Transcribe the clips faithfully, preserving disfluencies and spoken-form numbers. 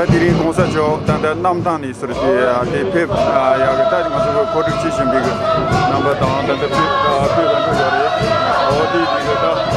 ད་དེ་རིང་གོང་ས་མཆོག་ད་ལྟ་གནམ་ཐང་ནས་ཟུར་དེ་དེ་ཕེབས་ཡག་གི་ད་ང་ཚོ་གི་གོ་སྒྲིག་བྱེད་བཞིན་པའི་གི་རྣམ་པ་དང་ད་ལྟ་ཕེབས་ཕེབས་རན་འགྲོ་ཡོད་རེད། འོ་དེ་དེ་གི་ད།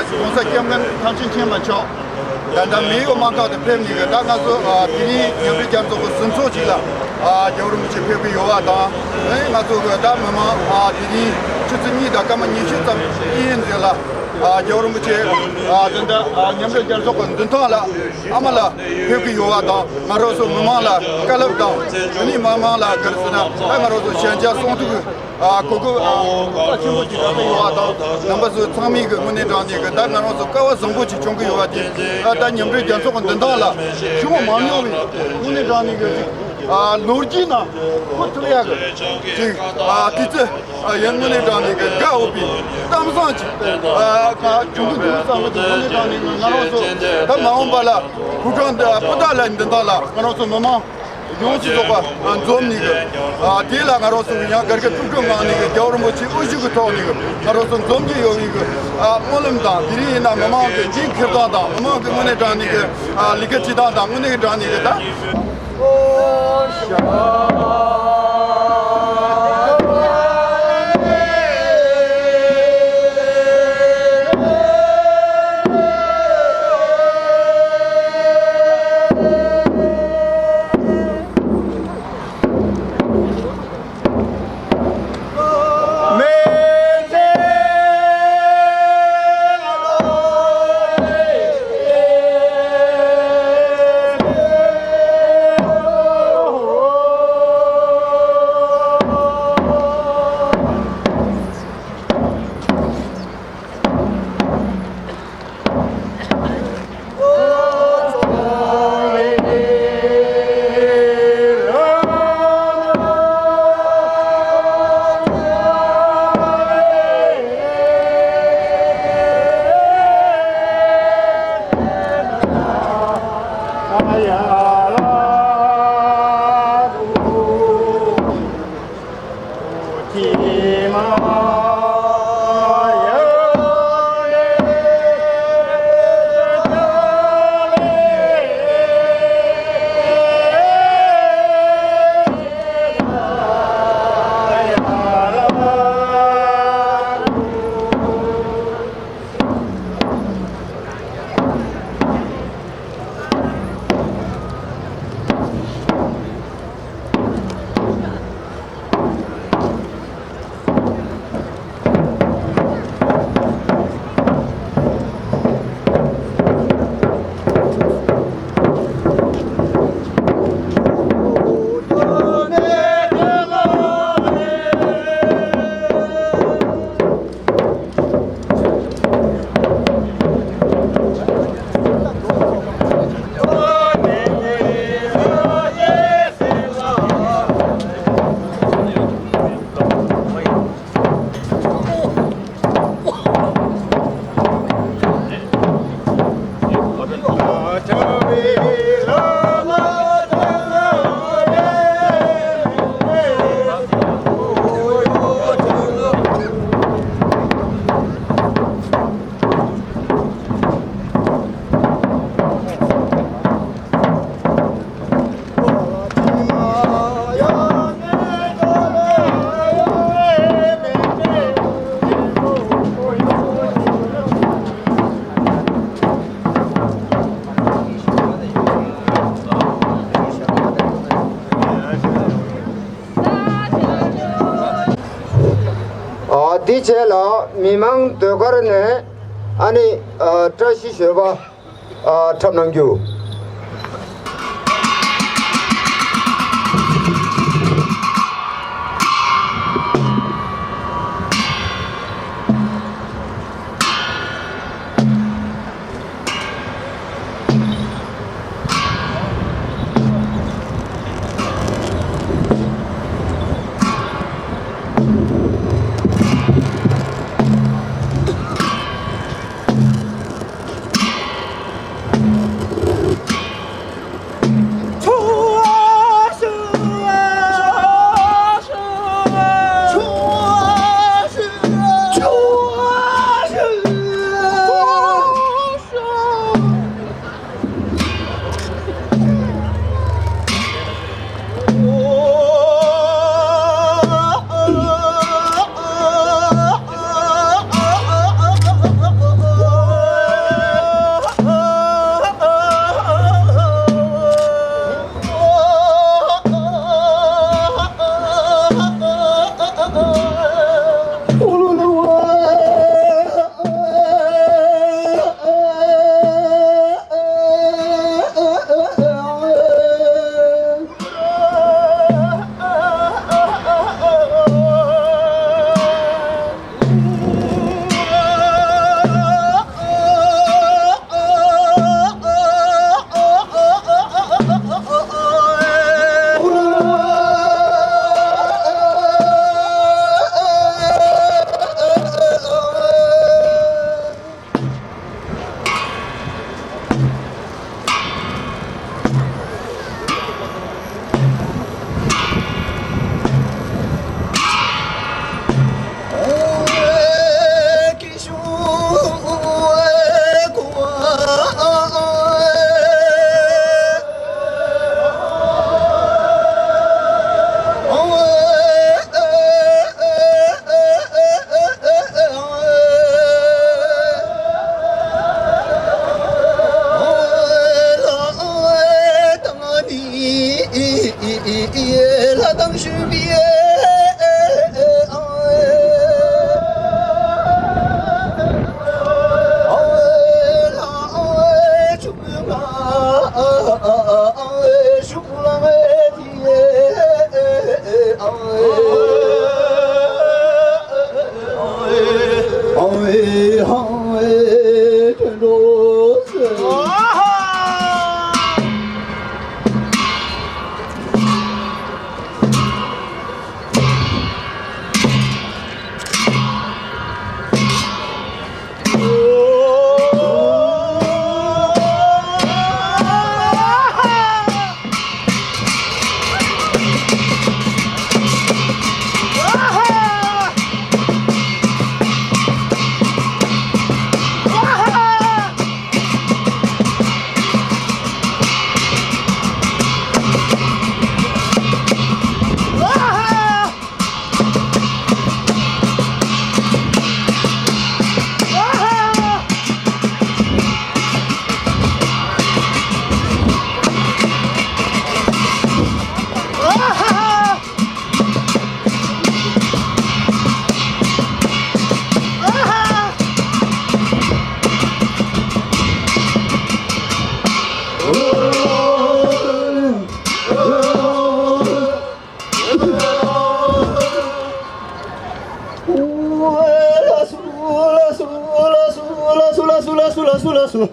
༸གོང་ས་༸སྐྱབས་མགོན་ཐམས་ཅད་མཁྱེན་པ་མཆོག་ད་ལྟ་མེས་ཡོད་དམངས་ཁྲོད་དུ་ཕེབས་ནས་གི་ད་ང་ཚོ་དེ་རིང་མཉམ་འབྲེལ་རྒྱལ་ཚོགས་ཀྱི་ཟིན་ཚོགས་ཅིག་ལ་རྒྱལ་བ་རིན་པོ་ཆེ་ཕེབས་ཀྱི་ཡོད་པ་དང་། ཨེ་ང་ཚོ་གི་ད་མི་མང་དེ་རིང་ཆུ་ཚོད་གཉིས་དང་སྐར་མ་ཉི་ཤུ་ཙམ་ཡིན་ཟེར་ལ་རྒྱལ་བ་རིན་པོ་ཆེ་ད་ལྟ་མཉམ་འབྲེལ་རྒྱལ་ཚོགས་ཀྱི་མདུན་ཐང་ལ་ཨ་མ་ལགས་ཕེབས་ཀྱི་ཡོད་པ་དང་། ང་རང་ཚོ་མི་མང་ལ་བཀའ་སློབ་དང་། དེ་ནས་མི་མང་ལ་ག་རེ་ཟེར་ན་ད་ང་རང་ཚོ་ཞལ་མཇལ་གསུང་ཐུག་གི་ཨ་གོ་སྐབས་ཨ་རྩ་ཆེན་པོ་ཅིག་རག་གི་ཡོད་པ་དང་། རྣམ་པ་ཚོ་ཚང་མས་གི་དངོས་གནས་དྲང་གནས་གི་ད་ང་རང་ཚོ་སྐལ་བ་བཟང་པོ་ཅིག་བྱུང་གི་ཡོད་པ་དེ། ཨ་ད་མཉམ་འབྲེལ་རྒྱལ་ཚོགས་ཀྱི་མདུན་ཐང་ལ་བྱུང་མ་མྱོང་བའི་དངོས་གནས་དྲང་གནས་གི་ཅིག་ཨ་ལོ་རྒྱུས་ནང་འཁོད་ཐུབ་ཡག་གི་ཅིག་ཨ་དུས་ཚོད་ཨ་ཡང་དངོས་གནས་དྲང་གནས་གི་དགའ་འོས་པའི་གཏམ་བཟང་ཅིག་ཨ་བྱུང་གི་འདུག་བསམ་གི་འདུག་དངོས་གནས་དྲང་གནས་གི་ང་རང་ཚོ་ད་མ་འོངས་པ་ལ་ཕོ་བྲང་འདི་སྤུ་ན་ཁ་ལའི་མདུན་ཐང་ལ་ང་རང་ཚོ་མི་མང་ཡོངས་སུ་རྫོགས་པ་འཛོམས་ནས་གི་ཨ་དེ་ལ་ང་རང་ཚོ་གི་ཡང་སྒར་གྱི་ཐུགས་ཁུར་གནང་ནས་གི་རྒྱལ་བ་རིན་པོ་ཆེའི་དབུ་བཞུགས་ཀྱི་ཐོག་ནས་གི་ང་རང་ཚོ་འཛོམས་ཀྱི་ཡོད་པའི་གི་ཨ་སྨོན་ལམ་དང་། དེ་རིང་ཡིན་ན་མི་མང་གི་འགན་འཁྱེར་སྟངས་དང་། མི་མང་གི་དངོས་གནས་དྲང་གནས་གི་ཨ་ལས་ཀ་བྱེད་སྟངས་དང་། དངོས་གནས་དྲང་གནས་གི་ད། ཨ་དེ་རྗེས་ལ་མི་མང་ཟློས་གར་ནས་ཨ་ནི་ཨ་བཀྲ་ཤིས་བཞོན་པ་ཨ་འཁྲབ་གནང་རྒྱུ། ལགས་སོ་ལགས་སོ།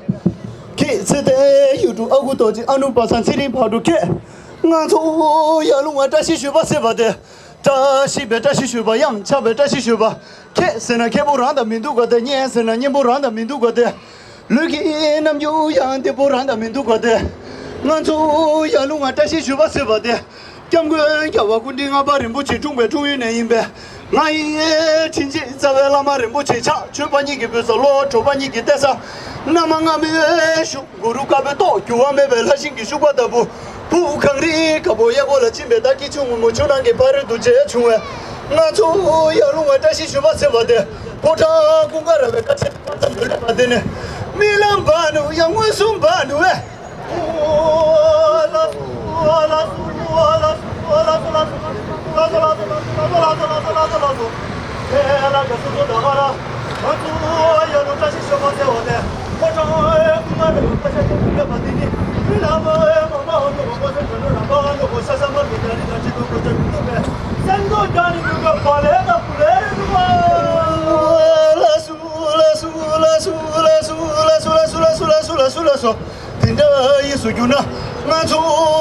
ཁྱེད་ཚེ་བརྟན་ཡུལ་དྲུག་ཨ་ཁུ་རྡོ་རྗེ་ཨ་ནུ་པ་སངས་ཚེ་རིང་ཕག་གྲུ་ཁྱེད། ང་ཚོ་ཡར་ཀླུང་བ་བཀྲ་ཤིས་ཞོལ་པ་ཟེར་བ་དེ། བཀྲ་ཤིས་པའི་བཀྲ་ཤིས་ཞོལ་པ། ཡང་ཆགས་པའི་བཀྲ་ཤིས་ཞོལ་པ། ཁྱེད་ཟེར་ན་མཁས་པོ་རང་དང་མི་འདུག་ག་དེ། གཉེན་ཟེར་ན་གཉེན་པོ་རང་དང་མི་འདུག་ག་དེ། ལུས་ཀྱི་རྣམ་འགྱུར་ཡང་བདེ་པོ་རང་དང་མི་འདུག་ག་དེ། ང་ཚོ་ཡར་ཀླུང་བ་བཀྲ་ཤིས་ཞོལ་པ་ཟེར་བ་དེ། སྐྱབས་མགོན་རྒྱལ་བ་སྐུ་ཕྲེང་ལྔ་པ་རིན་པོ་ཆེ་འཁྲུངས་པའི་འཁྲུངས་ཡུལ་ནས་ཡིན་པས། ང་ཡི་དྲིན་ཅན་རྩ་བའི་བླ་མ་རིན་པོ་ཆེ་ཕྱག། ཆོས་པ་ཉིད་ཀྱི་བུ་ཚ། བློ་གྲོས་པ་ཉིད་ཀྱི་གཏད་ས། བླ་མ་སྔ་མའི་ཤུགས། གུ་རུ་བཀའ་པོད་ཏོག་འགྱུར་བ་མེད་པའི་ལྷ་ཞིང་གི་ཤུག་པ་ལྟ་བུ། བུ་གངས་རིའི་རྒད་པོ་གཡས་སྐོར་ལ་ཕྱིན་པའི་རྟ་སྐྱེས་ཆུང་ངུ་མོ་ཆུ་ནང་གི་ཕ་རོལ་ཏུ་མཇལ་བྱུང་བས། ང་ཚོ་ཡར་ཀླུང་བ་བཀྲ་ཤིས་ཞོལ་པ་ཟེར་བ་དེ། ཕོ་བྲང་ཀུན་དགའ་ར་བའི་བཀའ་ཆད་མ་ཙམ་མི་ལུས་པ་དེ་ནི། རྨི་ལམ་བར་དུ་ཡང་མངོན་སུམ་བར་དུ་བས། དེ་འདྲ་ཡིན་སུ་གྱུར་ན། ང་ཚོ་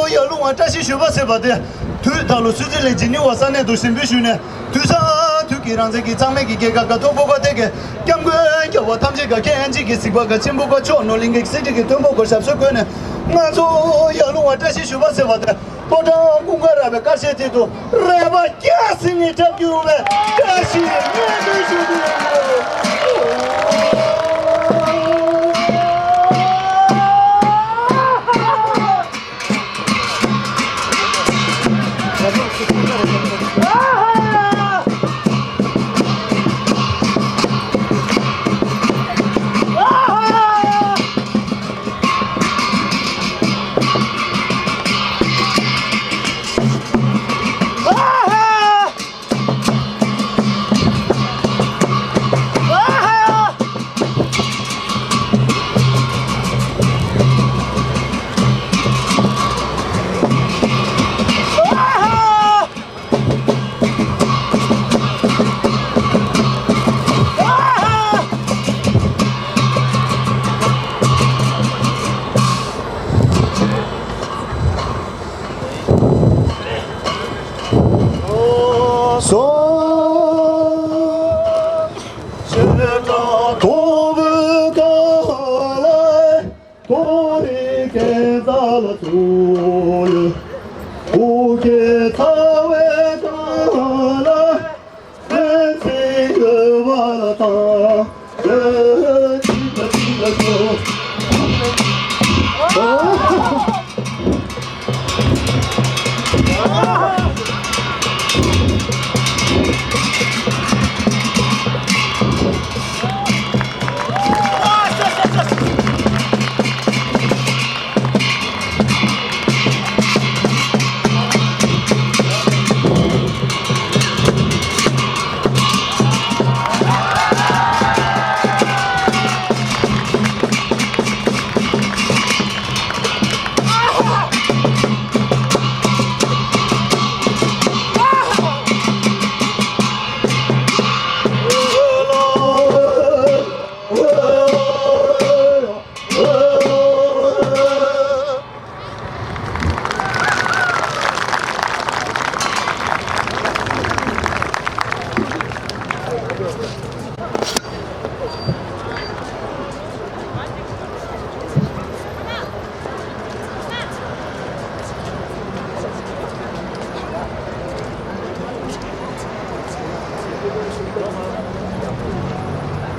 ཡར་ཀླུང་བ་བཀྲ་ཤིས་ཞོལ་པ་ཟེར་བ་དེ། དུས་ད་ལོ་སུད་སི་ལན་ཇི་ནི་ཝ་ས་གནས་དུ་གཟིམ་འདུལ་ཞུས་ནས། དུས་སང་དུས་ཀྱི་རང་བཙན་གྱི་གཙང་མའི་གི་རྒྱལ་ཁབ་ག་ཐོག་པོ་ག་ཐེ་གེ། སྐྱབས་མགོན་རྒྱལ་བ་ཐམས་ཅད་ག་མཁྱེན་ཅིག་གི་གཟིགས་པ་ག་ཆེན་པོ་ག་ཕྱོགས་ནོར་གླིང་གི་གསེར་ཁྲི་གི་མཐོན་པོ་ག་ཞབས་སོར་བཀོད་ནས། ང་ཚོ་ཡར་ཀླུང་བ་བཀྲ་ཤིས་ཞོལ་པ་ཟེར་བ་དེ། ཕོ་བྲང་ཀུན་དགའ་ར་བའི་བཀའ་ཆད་དེ་དུ་རལ་པ་བརྒྱ་ཟིན་ནས་འཁྲབ་རྒྱུ་བས། བཀྲ་ཤིས་སྨོན་འདུན་ཞུ་རྒྱུ་ཡིན།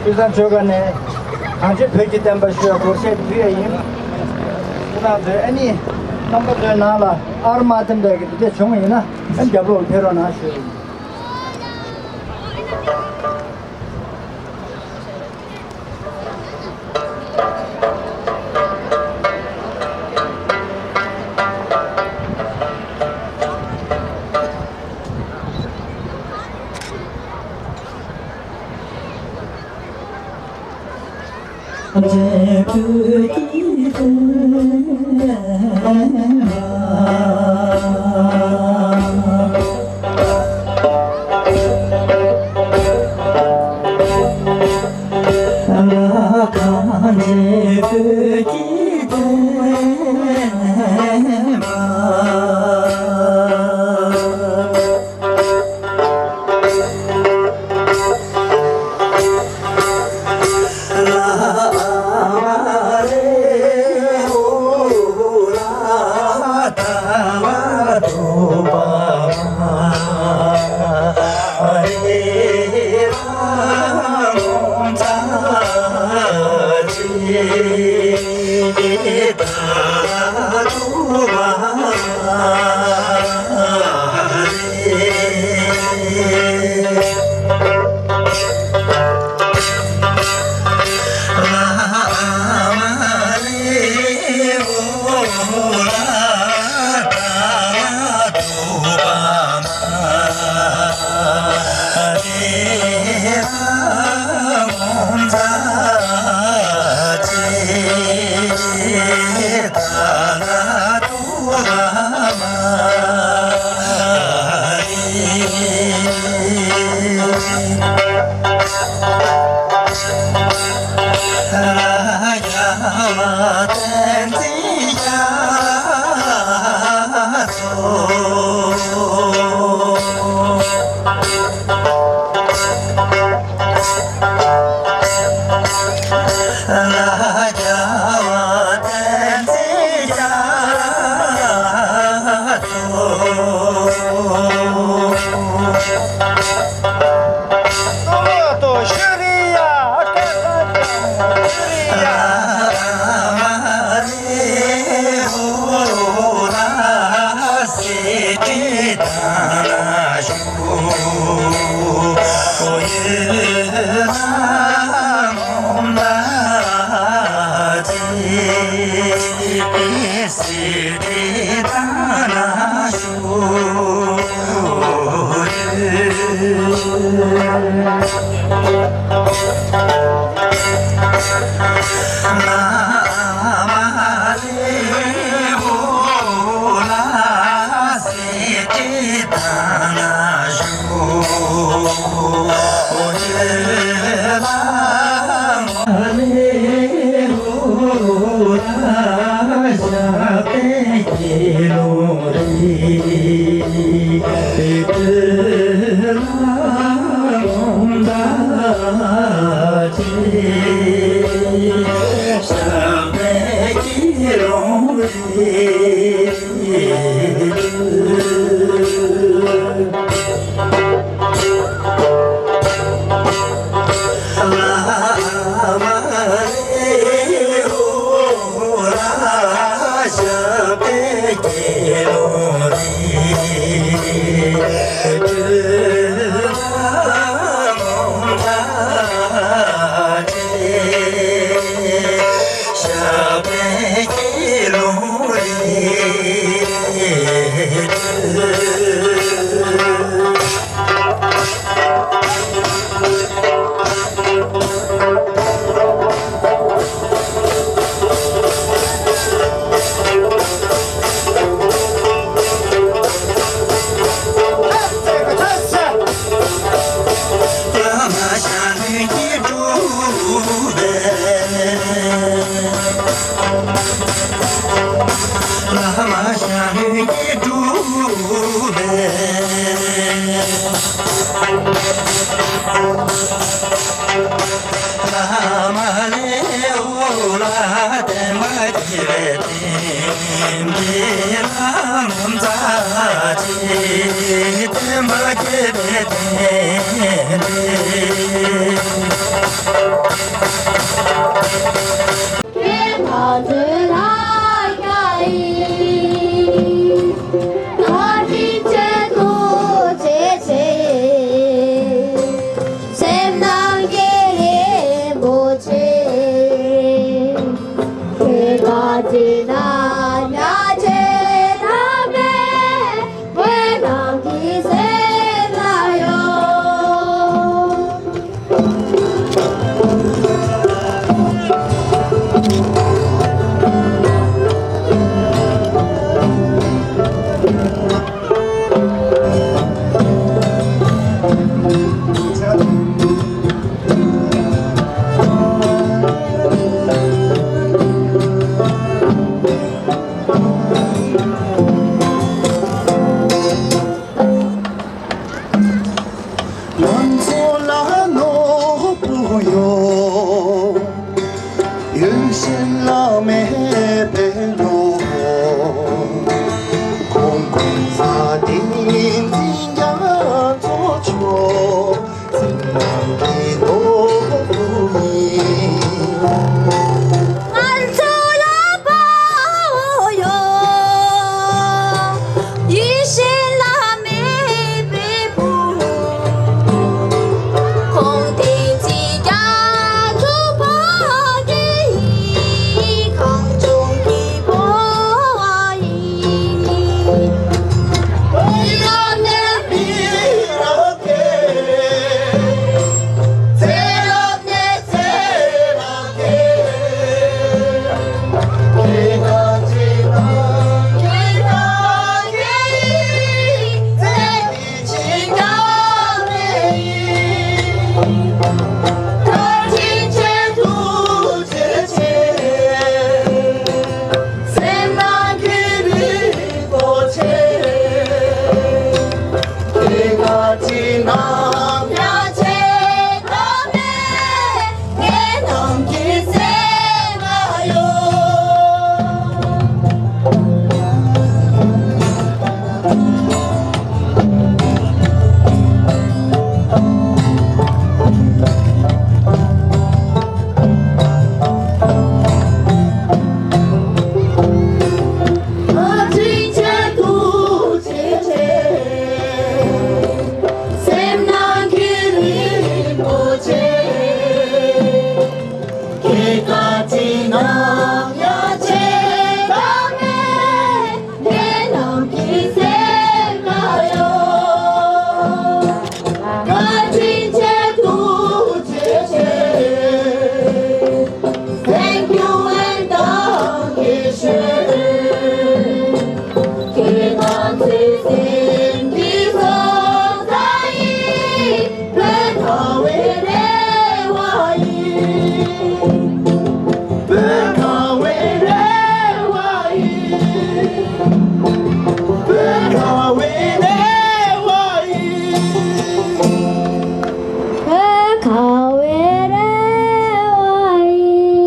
སྤུས་གཙང་ཆོལ་ཁ་ནས་གངས་ཅན་བོད་ཀྱི་བསྟན་པ་ཞུ་བའི་སྒོར་གཞས་ཕུལ་ཡ་ཡིན། སྤུ་ན་ཚོས་ཨ་ནི་རྣམ་པ་ཚོའི་ནང་ལ་ཨར་མ་དེ་འདྲ་གི་འདི་འདྲ་བྱུང་བ་ཡིན་ན་ཨ་ནི་རྒྱབ་ལོགས་ཕེབས་རོགས་གནང་ཞུ། ནམ་ཡང་བརྗེད་ཐབས་མེད། ངའི་ནང་གི་སེམས་ལ་ཡོད། བཀའ་དྲིན་ཆེ་ཐུགས་རྗེ་ཆེ། Thank you and ཐུགས་རྗེ་ཆེ། ཁྱེད་རང་ཚོའི་སེམས་ཀྱི་སོ་ས་ཡིན། བོད་ཁ་བའི་རེ་བ་ཡིན། བོད་ཁ་བའི་རེ་བ་ཡིན། བོད་ཁ་བའི་རེ་བ་ཡིན། བོད་ཁ་བའི་རེ་བ་ཡིན།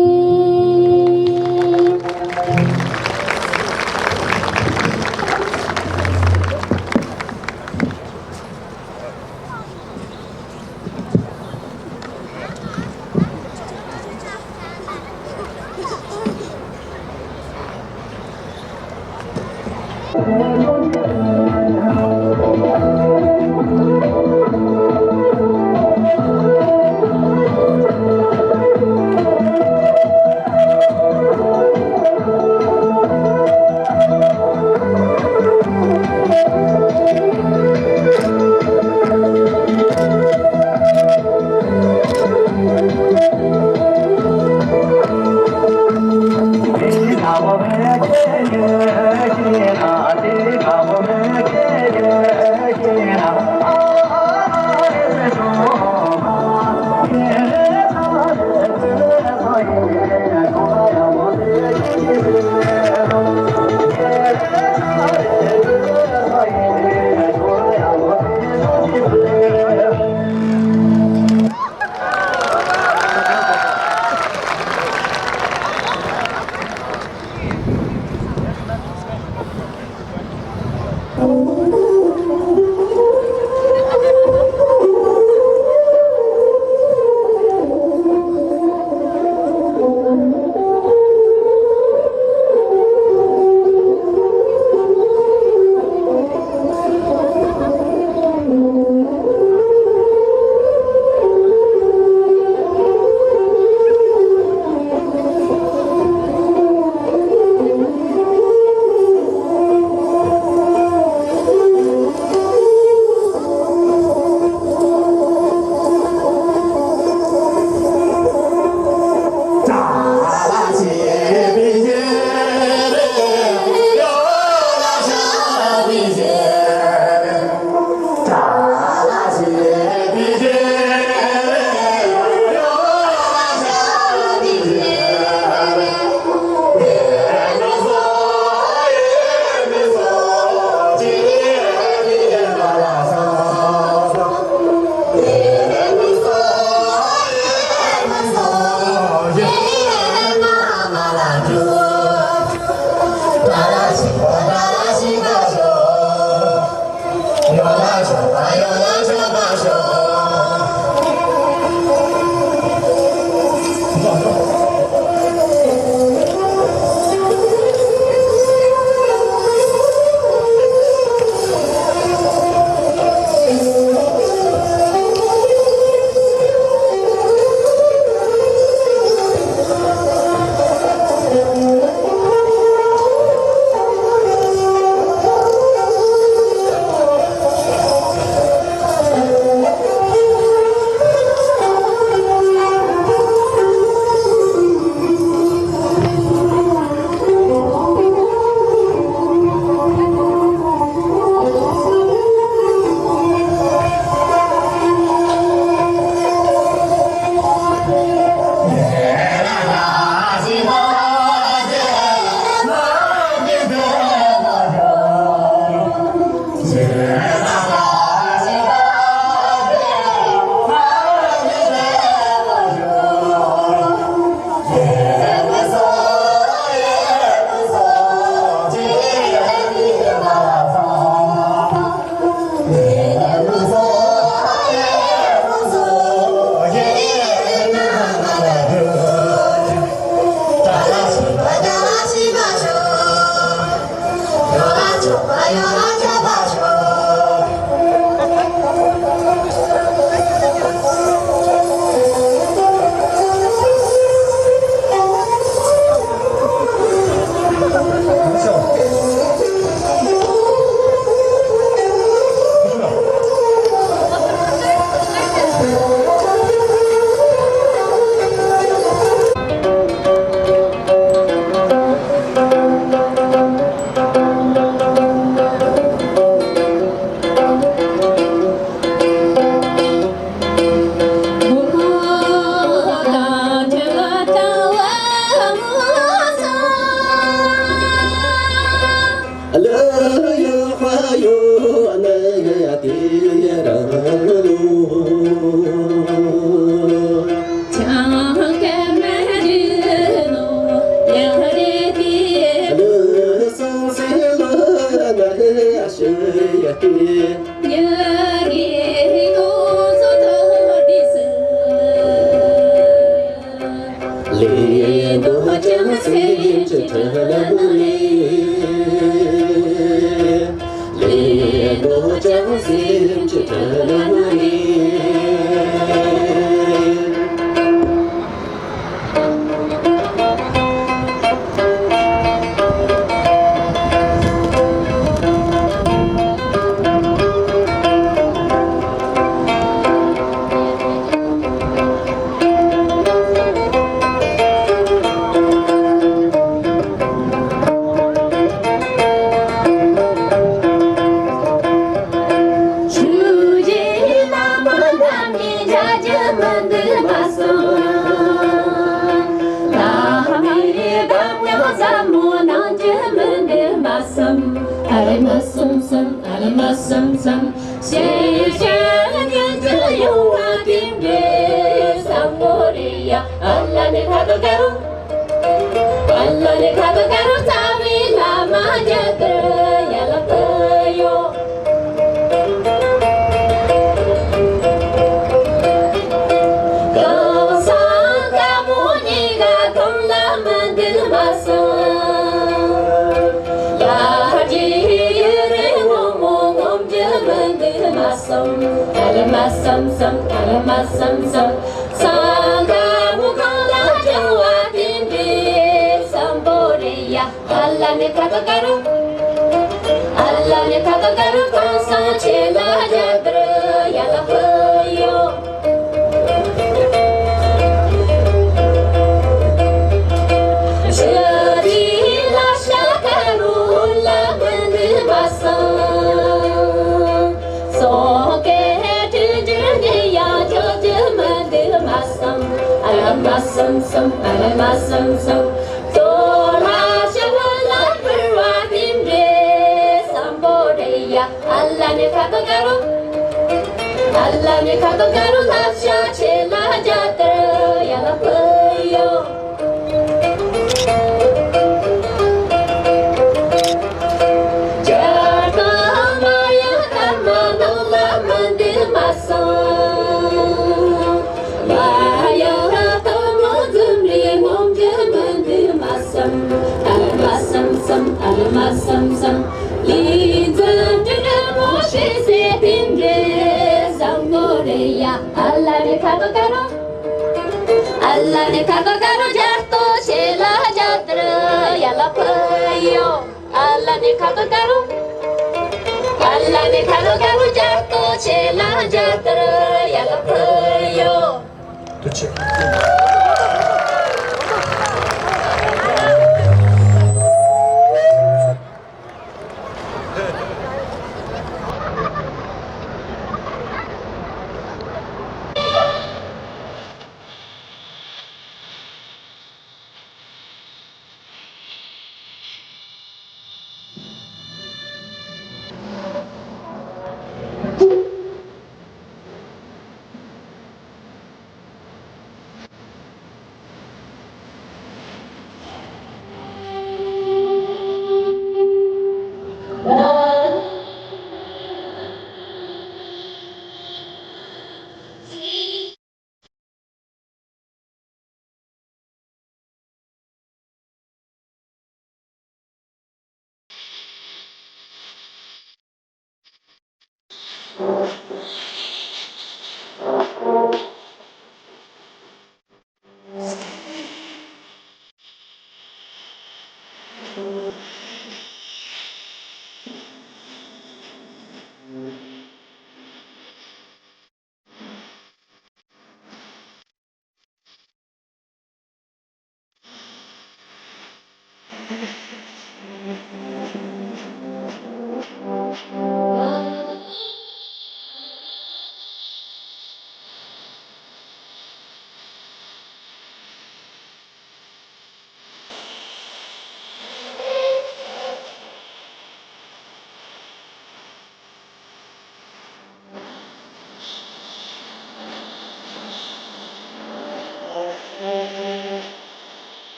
སེམས་ཀྱི་དྲི་ལ་མ་ལུས། ལེན་དུ་བྱ་བ་སེམས་ཀྱི་དྲི་ལ་མ་ལུས། ཆོས་ཀྱི་བླ་མ་རྣམས་ཀྱིས་མཇལ་རྒྱུ་མི་འདུག་མ་བསམ། བླ་མའི་གདམས་ངག་ཟབ་མོ་གནང་རྒྱུ་མི་འདུག་མ་བསམ། ཨ་རེ་མ་བསམ་བསམ། ཨ་རེ་མ་བསམ་བསམ། ཞེས་བཤད་ཉན་རྒྱུ་ཡོང་བ་དེ་འདྲའི་བསམ་བློ་རེ་ཡ། ཨ་ལ་ནི་ཁ་དོག་དཀར་རོ། ཨ་ལ་ནི་ཁ་དོག་དཀར་རོ་རྩ་བའི་བླ་མ་རྒྱ་གར་ཡ་ལ་ཕུལ་ཡོད། གང་ཟག་དཀར་མོ་གཉིས་ཀ་གང་ལ་མི་འདུག་མ་སོང་། ཡར་གྱི་ཡུལ་རི་སྔོན་མོ་ངོམ་རྒྱུ་མི་འདུག་མ་སོང་། ཨ་ལ་མ་བསམ་བསམ། ཨ་ལ་མ་བསམ་བསམ། ས་དཀར་མོ་གང་ལ་སྦྱོར་བ་དེ་འདྲའི་བསམ་པོ་རེ་ཡ། ཨ་ལ་ནི་ཁ་དོག་དཀར་རོ། ཨ་ལ་ནི་ཁ་དོག་དཀར་རོ་གང་ཟག་ཆེ་ལ་རྒྱ་གར་ཡ་ལ་ཕུལ་ཡོད། ཞི་བདེའི་ལ་ཤ་དཀར་རོ་ལ་མི་འདུག་མ་སོང་། སོ་སྐད་དྲིལ་འདྲི་ནི་ཡང་ཆོག་རྒྱུ་མི་འདུག་མ་སོང་། ཨ་ལ་མ་བསམ་བསམ། ཨ་ལ་མ་བསམ་བསམ། ཚོར་བ་ཤ་བ་ལ་འཕུར་བ་དེ་འདྲའི་བསམ་པོ་རེ་ཡ། ཨ་ལ་ནི་ཁ་དོག་དཀར་རོ། ཨ་ལ་ནི་ཁ་དོག་དཀར་རོ་ལ་ཤ་ཆེ་ལ་རྒྱ་གར་ཡ་ལ་ཕུལ་ཡོད། རྒྱ་གར་མ་ཡ་ཀརྨ་ནང་ལ་མི་འདུག་མ་སོང་། ལ་ཡ་ཐོག་མོ་འཛུམ་རེ་ངོམ་རྒྱུ་མི་འདུག་མ་བསམ། ཨ་ལ་མ་བསམ་བསམ། ཨ་ལ་མ་བསམ་བསམ། ལས་འཛིན་དྲི་རི་མོ་ཤེས་སེ་དེ་འདྲའི་བཟང་མོ་རེ་ཡ། ཨ་ལ་ནི་ཁ་དོག་དཀར་རོ། ཨ་ལ་ནི་ཁ་དོག་དཀར་རོ་རྒྱ་སྟོད་ཆེ་ལ་རྒྱ་དར་ཡ་ལ་ཕུལ་ཡོད། ཨ་ལ་ནི་ཁ་དོག་དཀར་རོ། ཨ་ལ་ནི་ཁ་དོག་དཀར་རོ་རྒྱ་སྟོད་ཆེ་ལ་རྒྱ་དར་ཡ་ལ་ཕུལ་ཡོད། ཐུགས་རྗེ་ཆེ།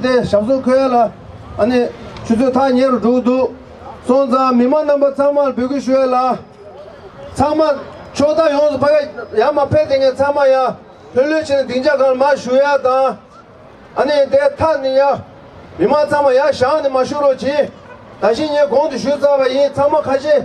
དེ་ཞབས་སོར་འཁོད་ཡ་ལ་ཨ་ནི་ཆུ་ཚོད་ཐག་ཉེ་རུ་འགྲོ་གི་འདུག་སོང་ཙང་མི་མང་རྣམ་པ་ཚང་མར་འབོད་སྐུལ་ཞུ་ཡ་ལ། ཚང་མ་ཕྱོགས་མཐའ་ཡོངས་སུ་ཕ་གི་ཡར་མར་ཕེབས་བསྡད་མཁན་ཚང་མ་ཡར་ལྷོད་ལྷོད་བྱས་ནས་སྡིངས་ཆ་སྒང་ལ་མར་བཞུགས་ཡ་དང་། ཨ་ནི་དེ་མཐའ་ནས་ཡར་མི་མང་ཚང་མ་ཡར་བཞེངས་ནས་མར་བཞུགས་རོགས་གྱིས། ད་གིན་ངས་གོང་དུ་ཞུས་ཚར་བ་ཡིན། ཚང་མ་ཁ་ཤས།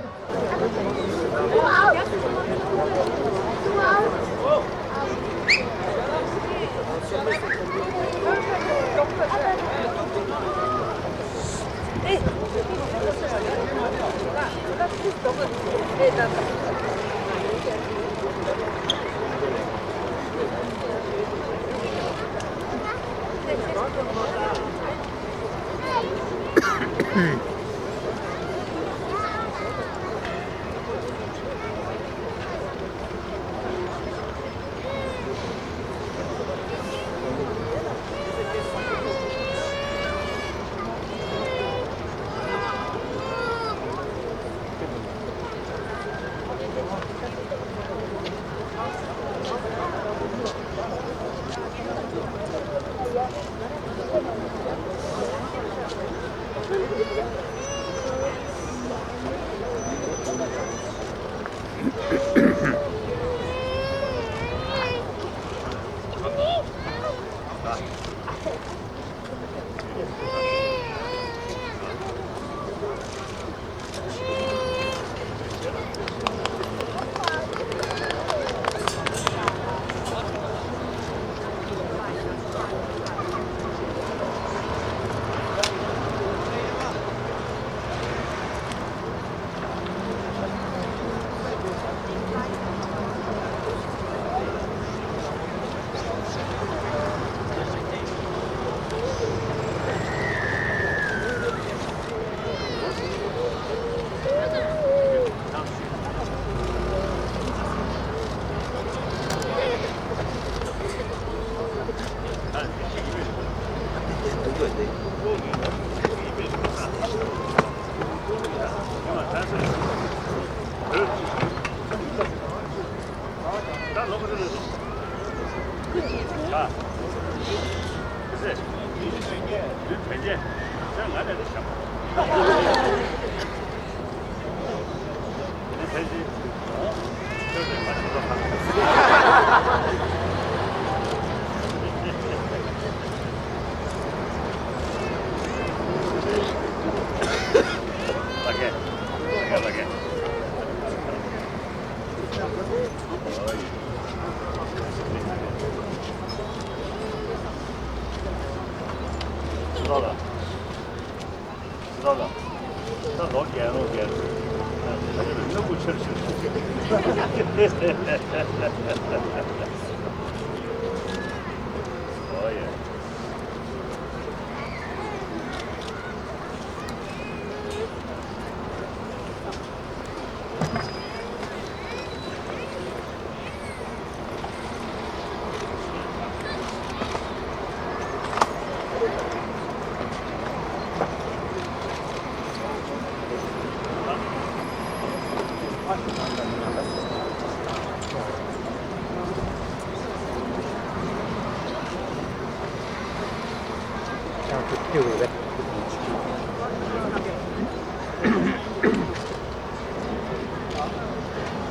ད་ལོ་རྒན་ལོ་རྒན། ད་ནི་སྣ་ཁུག་ཆར་ཆུ། ཨོ་ཡ།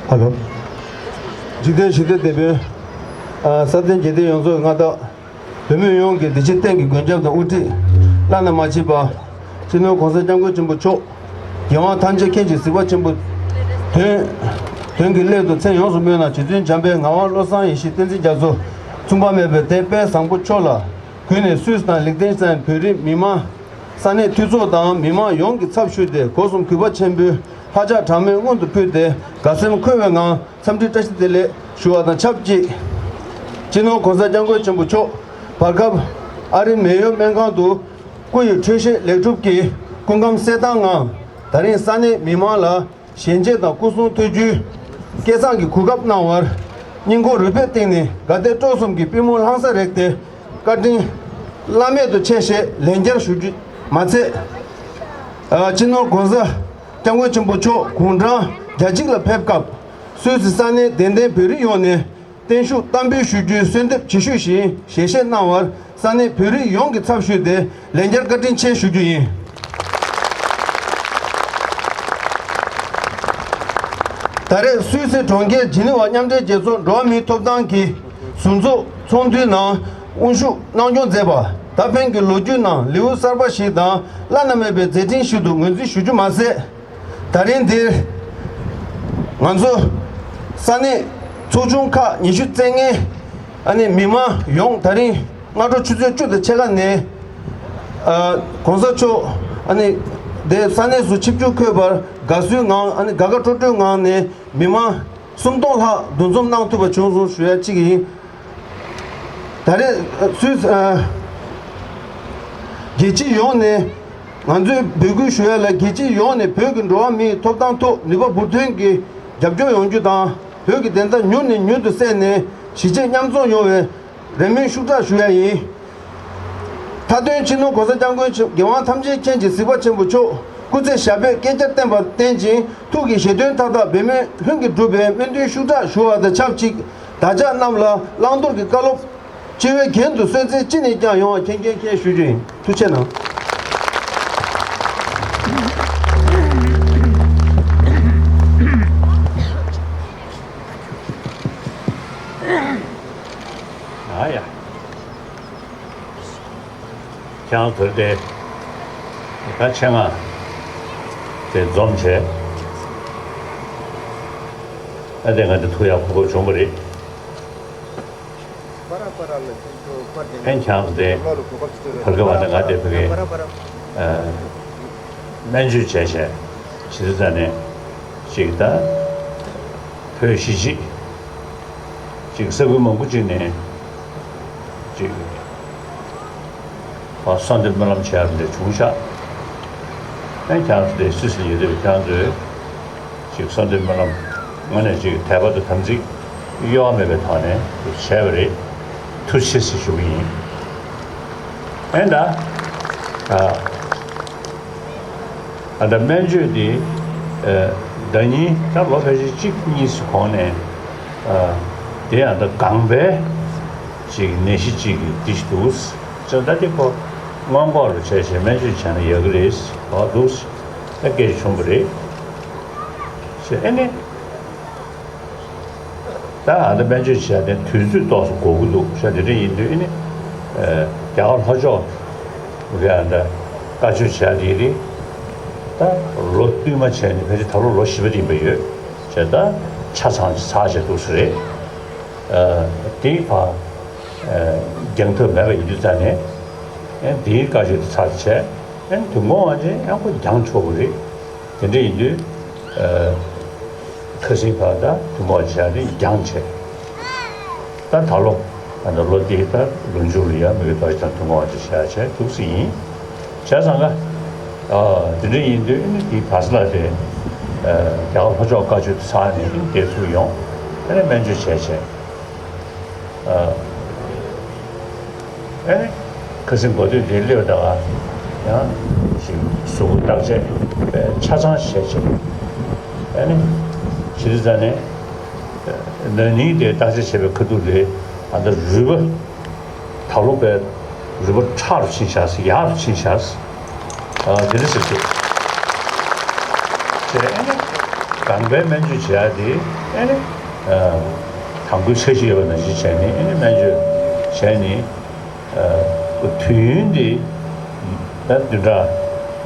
ཨ་ལོ། འཇིག་རྟེན་ཞི་བདེ་དེད་དཔོན། ཨ། ས་སྟེང་འཇིག་རྟེན་ཡོངས་རྫོགས་ཀྱི་མངའ་བདག་བོད་མི་ཡོངས་ཀྱི་བདེ་སྐྱིད་བསྟན་གྱི་མགོན་སྐྱབས་དང་དབུ་ཁྲིད། བླ་ན་མ་མཆིས་པ། སྤྱི་ནོར་༸གོང་ས་༸སྐྱབས་མགོན་ཆེན་པོ་མཆོག་རྒྱལ་དབང་ཐམས་ཅད་མཁྱེན་ཅིང་གཟིགས་པ་ཆེན་པོ། དོན། དོན་གྱི་སླད་དུ་མཚན་ཡོངས་སུ་སྨོས་ན་རྗེ་བཙུན་འཇམ་དཔལ་ངག་དབང་བློ་བཟང་ཡེ་ཤེས་བསྟན་འཛིན་རྒྱ་མཚོ་མཚུངས་པ་མེད་པའི་དེད་དཔོན་བཟང་པོ་མཆོག་ལ་གུས་ནས་སུད་སི་དང་ལིག་ཏེན་སི་ཏན་བོད་རིགས་མི་མང་། ས་གནས་འཐུས་ཚོགས་དང་མི་མང་ཡོངས་ཀྱི་ཚབ་ཞུས་ཏེ་སྒོ་གསུམ་གུས་པ་ཆེན་པོས་ལྷ་ལྕགས་གྲངས་མེད་སྔོན་དུ་ཕུལ་ཏེ་དགའ་སེམས་འཁོལ་བའི་ངང་འཚམས་འདྲི་བཀྲ་ཤིས་བདེ་ལེགས་ཞུ་བ་དང་ཆབས་ཅིག་སྤྱི་ནོར་༸གོང་ས་༸སྐྱབས་མགོན་ཆེན་པོ་མཆོག་བར་སྐབས་ཨ་རིའི་མེ་ཡོ་སྨན་ཁང་དུ་སྐུ་ཡི་འཕྲོད་བཞེས་ལེགས་གྲུབ་ཀྱི་སྐུ་ཁམས་གསལ་ཐང་ངང་ད་རིང་ས་གནས་མི་མང་ལ་ཞལ་མཇལ་དང་སྐུ་གསུང་ཐུགས་རྒྱུད་བསྐྱེད་བསྲང་གི་གོ་སྐབས་གནང་བར་སྙིང་ཁོང་རུས་པའི་གཏིང་ནས་དགའ་དད་སྤྲོ་གསུམ་གྱི་པུས་མོ་ལྷང་སར་རེག་སྟེ་བཀའ་དྲིན་བླ་མེད་དུ་ཆེ་ཞེས་ལན་བརྒྱར་ཞུ་རྒྱུ་མ་ཚད། ཨ། སྤྱི་ནོར་༸གོང་ས་༸སྐྱབས་མགོན་ཆེན་པོ་མཆོག་དགུང་གྲངས་གྱ་གཅིག་ལ་ཕེབས་སྐབས་སུད་སི་ས་གནས་དད་ལྡན་བོད་རིགས་ཡོངས་ནས་བརྟན་བཞུགས་བསྟར་འབུལ་ཞུ་རྒྱུའི་གསོལ་འདེབས་ཇི་ཞུས་བཞིན་ཞལ་བཞེས་གནང་བར་ས་གནས་བོད་རིགས་ཡོངས་ཀྱི་ཚབ་ཞུས་ཏེ་ལན་བརྒྱར་བཀའ་དྲིན་ཆེ་ཞུ་རྒྱུ་ཡིན། ད་རེས་སུད་སི་གྲོང་ཁྱེར་ཇི་ནི་ཝ་མཉམ་འབྲེལ་རྒྱལ་ཚོགས་འགྲོ་བ་མིའི་ཐོབ་ཐང་གི་ཟུར་འཛུགས་ཚོགས་འདུའི་ནང་དབུ་བཞུགས་གནང་སྐྱོང་མཛད་པ། ད་ཕན་གྱི་ལོ་རྒྱུས་ནང་ལེའུ་གསར་པ་ཞིག་དང་བླ་ན་མེད་པའི་མཛད་འཕྲིན་ཞིག་ཏུ་ངོས་འཛིན་ཞུ་རྒྱུ་མ་ཟད། ད་རིང་འདིར་ང་ཚོ་ས་གནས་ཚོགས་ཆུང་ཁག་ཉི་ཤུ་རྩ་ལྔའི་ཨ་ནི་མི་མང་ཡོངས་ད་རིང་སྔ་དྲོ་ཆུ་ཚོད་བཅུ་དང་ཕྱེད་ཀ་ནས་ཨ་༸གོང་ས་མཆོག་ཨ་ནི་དེ་ས་གནས་སུ་ཆིབས་བསྒྱུར་འཁོད་པར་དགའ་བསུའི་ངང་ཨ་ནི་དགའ་དགའ་སྤྲོ་སྤྲོའི་ངང་ནས་མི་མང་སུམ་སྟོང་ལྷག་འདུ་འཛོམས་གནང་ཐུབ་པ་བྱུང་སོང་ཞུ་ཡ་གཅིག་ཡིན། ད་རེས་སུད་ཨ་རྒྱལ་སྤྱི་ཡོངས་ནས་ང་ཚོས་འབོད་སྐུལ་ཞུ་ཡ་ལ་རྒྱལ་སྤྱི་ཡོངས་ནས་བོད་ཀྱི་འགྲོ་བ་མིའི་ཐོབ་ཐང་ཐོག་ནུས་པ་འབུར་ཐོན་གྱིས་རྒྱབ་སྐྱོར་ཡོང་རྒྱུ་དང་བོད་ཀྱི་བདེན་མཐའ་མྱུར་ནས་མྱུར་དུ་གསལ་ནས་གཞིས་བྱེས་མཉམ་འཛོམས་ཡོང་བའི་རེ་སྨོན་ཤུགས་དྲག་ཞུ་ཡ་ཡིན། མཐའ་དོན་སྤྱི་ནོར་༸གོང་ས་༸སྐྱབས་མགོན་ཆེན་རྒྱལ་དབང་ཐམས་ཅད་མཁྱེན་ཅིང་གཟིགས་པ་ཆེན་པོ་མཆོག་སྐུ་ཚེ་ཞབས་པད་བསྐལ་བརྒྱར་བརྟན་པར་བརྟེན་ཅིང་ཐུགས་ཀྱི་བཞེད་དོན་མཐའ་དག་འབད་མེད་ལྷུན་གྱིས་འགྲུབ་པའི་སྨོན་འདུན་ཤུགས་དྲག་ཞུ་བ་དང་ཆབས་ཅིག་བདག་ཅག་རྣམས་ལ་བླང་དོར་གྱི་བཀའ་སློབ་ཅེས་པའི་རྒྱན་དུ་གསོལ་ཚད་ཅི་ནས་ཀྱང་ཡོང་བ་མཁྱེན་མཁྱེན་མཁྱེན་ཞུ་རྒྱུ་ཡིན། ཐུགས་རྗེ་གནང་། ཨ་ཡ། ཁྱེད་རང་ཚོ་དེ་ད་ཆེད་མངགས་དེ་འཛོམས་བྱས། ཨ་དེ་ང་དེ་ཐུག་ཡག་གོ་སྐབས་བྱུང་བ་རེད། ཕན་ཁྱེད་རང་ཚོ་དེ་བར་སྐབས་བ་དེ་ང་དེ་ཕ་གི་སྨན་བཅོས་བྱས་བྱས་ཇི་ལྟར་ནས་ཅིག་ད་བོད་གཞིས་བྱེས། ཅིག་ས་ཁུལ་མང་པོ་ཅིག་ནས་ཅིག་ཕར་གསོལ་འདེབས་སྨོན་ལམ་བྱེད་ཡག་འདྲ་བྱུང་ཤག་ཨེ་ཁྱེད་རང་ཚོ་དེ་སུད་སི་ལ་ཡོད་དུས་ཁྱེད་རང་ཚོས་ཅིག་གསོལ་འདེབས་སྨོན་ལམ་དངོས་གནས་ཅིག་དད་པ་དང་དམ་ཚིག་གཡོ་བ་མེད་པའི་ཐོག་ནས་བྱས་པ་རེད། ཐུགས་རྗེ་ཆེ་ཞུ་གི་ཡིན། ཨེ་ད། ཨ། ཨ་ད་སྨན་བཅོས་འདི་ཨ་ཟླ་ཉིན་ད་ལོ་ཕལ་ཆེར་གཅིག་གཉིས་སུ་གོང་ནས་ཨ་ དེ་ཡང་ད་ལྒང་པའི་ཅིག་ནད་གཞི་ཅིག་གི་འདི་ཞིག་འདུག་ཟེར། ད་དེ་ཁོ་སྔོན་འགོག་ལ་བྱས་བྱས་སྨན་བཅོས་བྱས་ན་ཡག་གི་རེད་ཟེར་བ་འདུག་ཟེར། ད་སྐད་ཆ་བྱུང་བ་རེད་ཟེར། ཨ་ནི་ད་ཨ་ད་སྨན་བཅོས་བྱས་ཏེ་དུས་ཚོད་ཏོག་ཙམ་འགོར་གི་འདུག་ཟེར། དེ་འདྲ་ཡིན་དུས་ཨ་ནི་རྒྱ་གར་ལྷོ་ཕྱོགས་རེད། ཨ་ད་བཀའ་ཆོས་བྱས་དེ་རེད། ད་ལོ་བསྟུད་མ་བྱས་ནས་ཕལ་ཆེར་ད་ལོ་ལོ་བཞི་པ་དེ་ཡིན་པ་ཡོད་བྱས། ད་ཆ་ཚང་ཞིག་ཚར་བྱས་འདུག་ཟེར་རེད། དེའི་བར་འགྱངས་ཐབས་མེད་པ་ཡིན་དུས་ཙང་ནས་དེའི་བཀའ་ཆོས་དེ་ཚར་བྱས། དུས་འགོར་བ་ཅན་ཡང་ཁོ་འགྱངས་ཆོག་གི་རེད། དེ་འདྲ་ཡིན་དུས་ཁ་སང་བར་ད་དུས་འགོར་བ་ཅན་དེ་འགྱངས་བྱས། ད་ད་ལོ་ད་ལོ་འདིའི་ད་ལོ་མཇུག་ལ་ཡང་མི་དགེ་ཟླ་བཞི་དང་དུས་འགོར་བ་ཅན་བྱས་བྱས་འདུག་སེ་ཡིན། བྱས་ཙང་ཀ་དེ་འདྲ་ཡིན་དུས་ཨ་ནི་དེའི་བར་ལ་དེ་རྒྱ་གར་ལྷོ་ཕྱོགས་བཀའ་ཆོས་དེ་ཚར་ནས་ཨ་ནི་དེ་ཚུར་ཡོང་། ཨ་ནི་སྨན་བཅོས་བྱས་བྱས། ཨ་ནི་ཁ་སང་འགོ་སྟོད་དེ་སླེབས་ད་ག་ཡང་ཞིག་གཟུགས་པོ་བརྟག་དཔྱད་པའི་ཆ་ཚང་བྱས་བྱས། ཨ་ནི་ཇི་ལྟར་ཟ་ནས་ན་ནིང་དེ་བརྟག་དཔྱད་བྱས་པའི་ཁ་ཐུག་ལས་ཨ་ད་རུས་པ་ད་ལོ་པའི་རུས་པ་ཁྲག་རུ་ཕྱིན་བཞག་ཟེར། ཡག་རུ་ཕྱིན་བཞག་ཟེར། ཨ་དེ་འདྲ་ཟེར་གྱི། བྱས་ཨ་ནི་ལྒང་པའི་སྨན་བཅོས་བྱེད་ཡག་དེ་ཨ་ནི་དང་པོའི་འཆར་གཞི་ཡོད་པ་ནང་བཞིན་བྱས་ནས་ཨ་ནི་སྨན་བཅོས་བྱས་ནས་ཁོ་དུས་ཡུན་དེ་ད་བདུན་ཕྲག་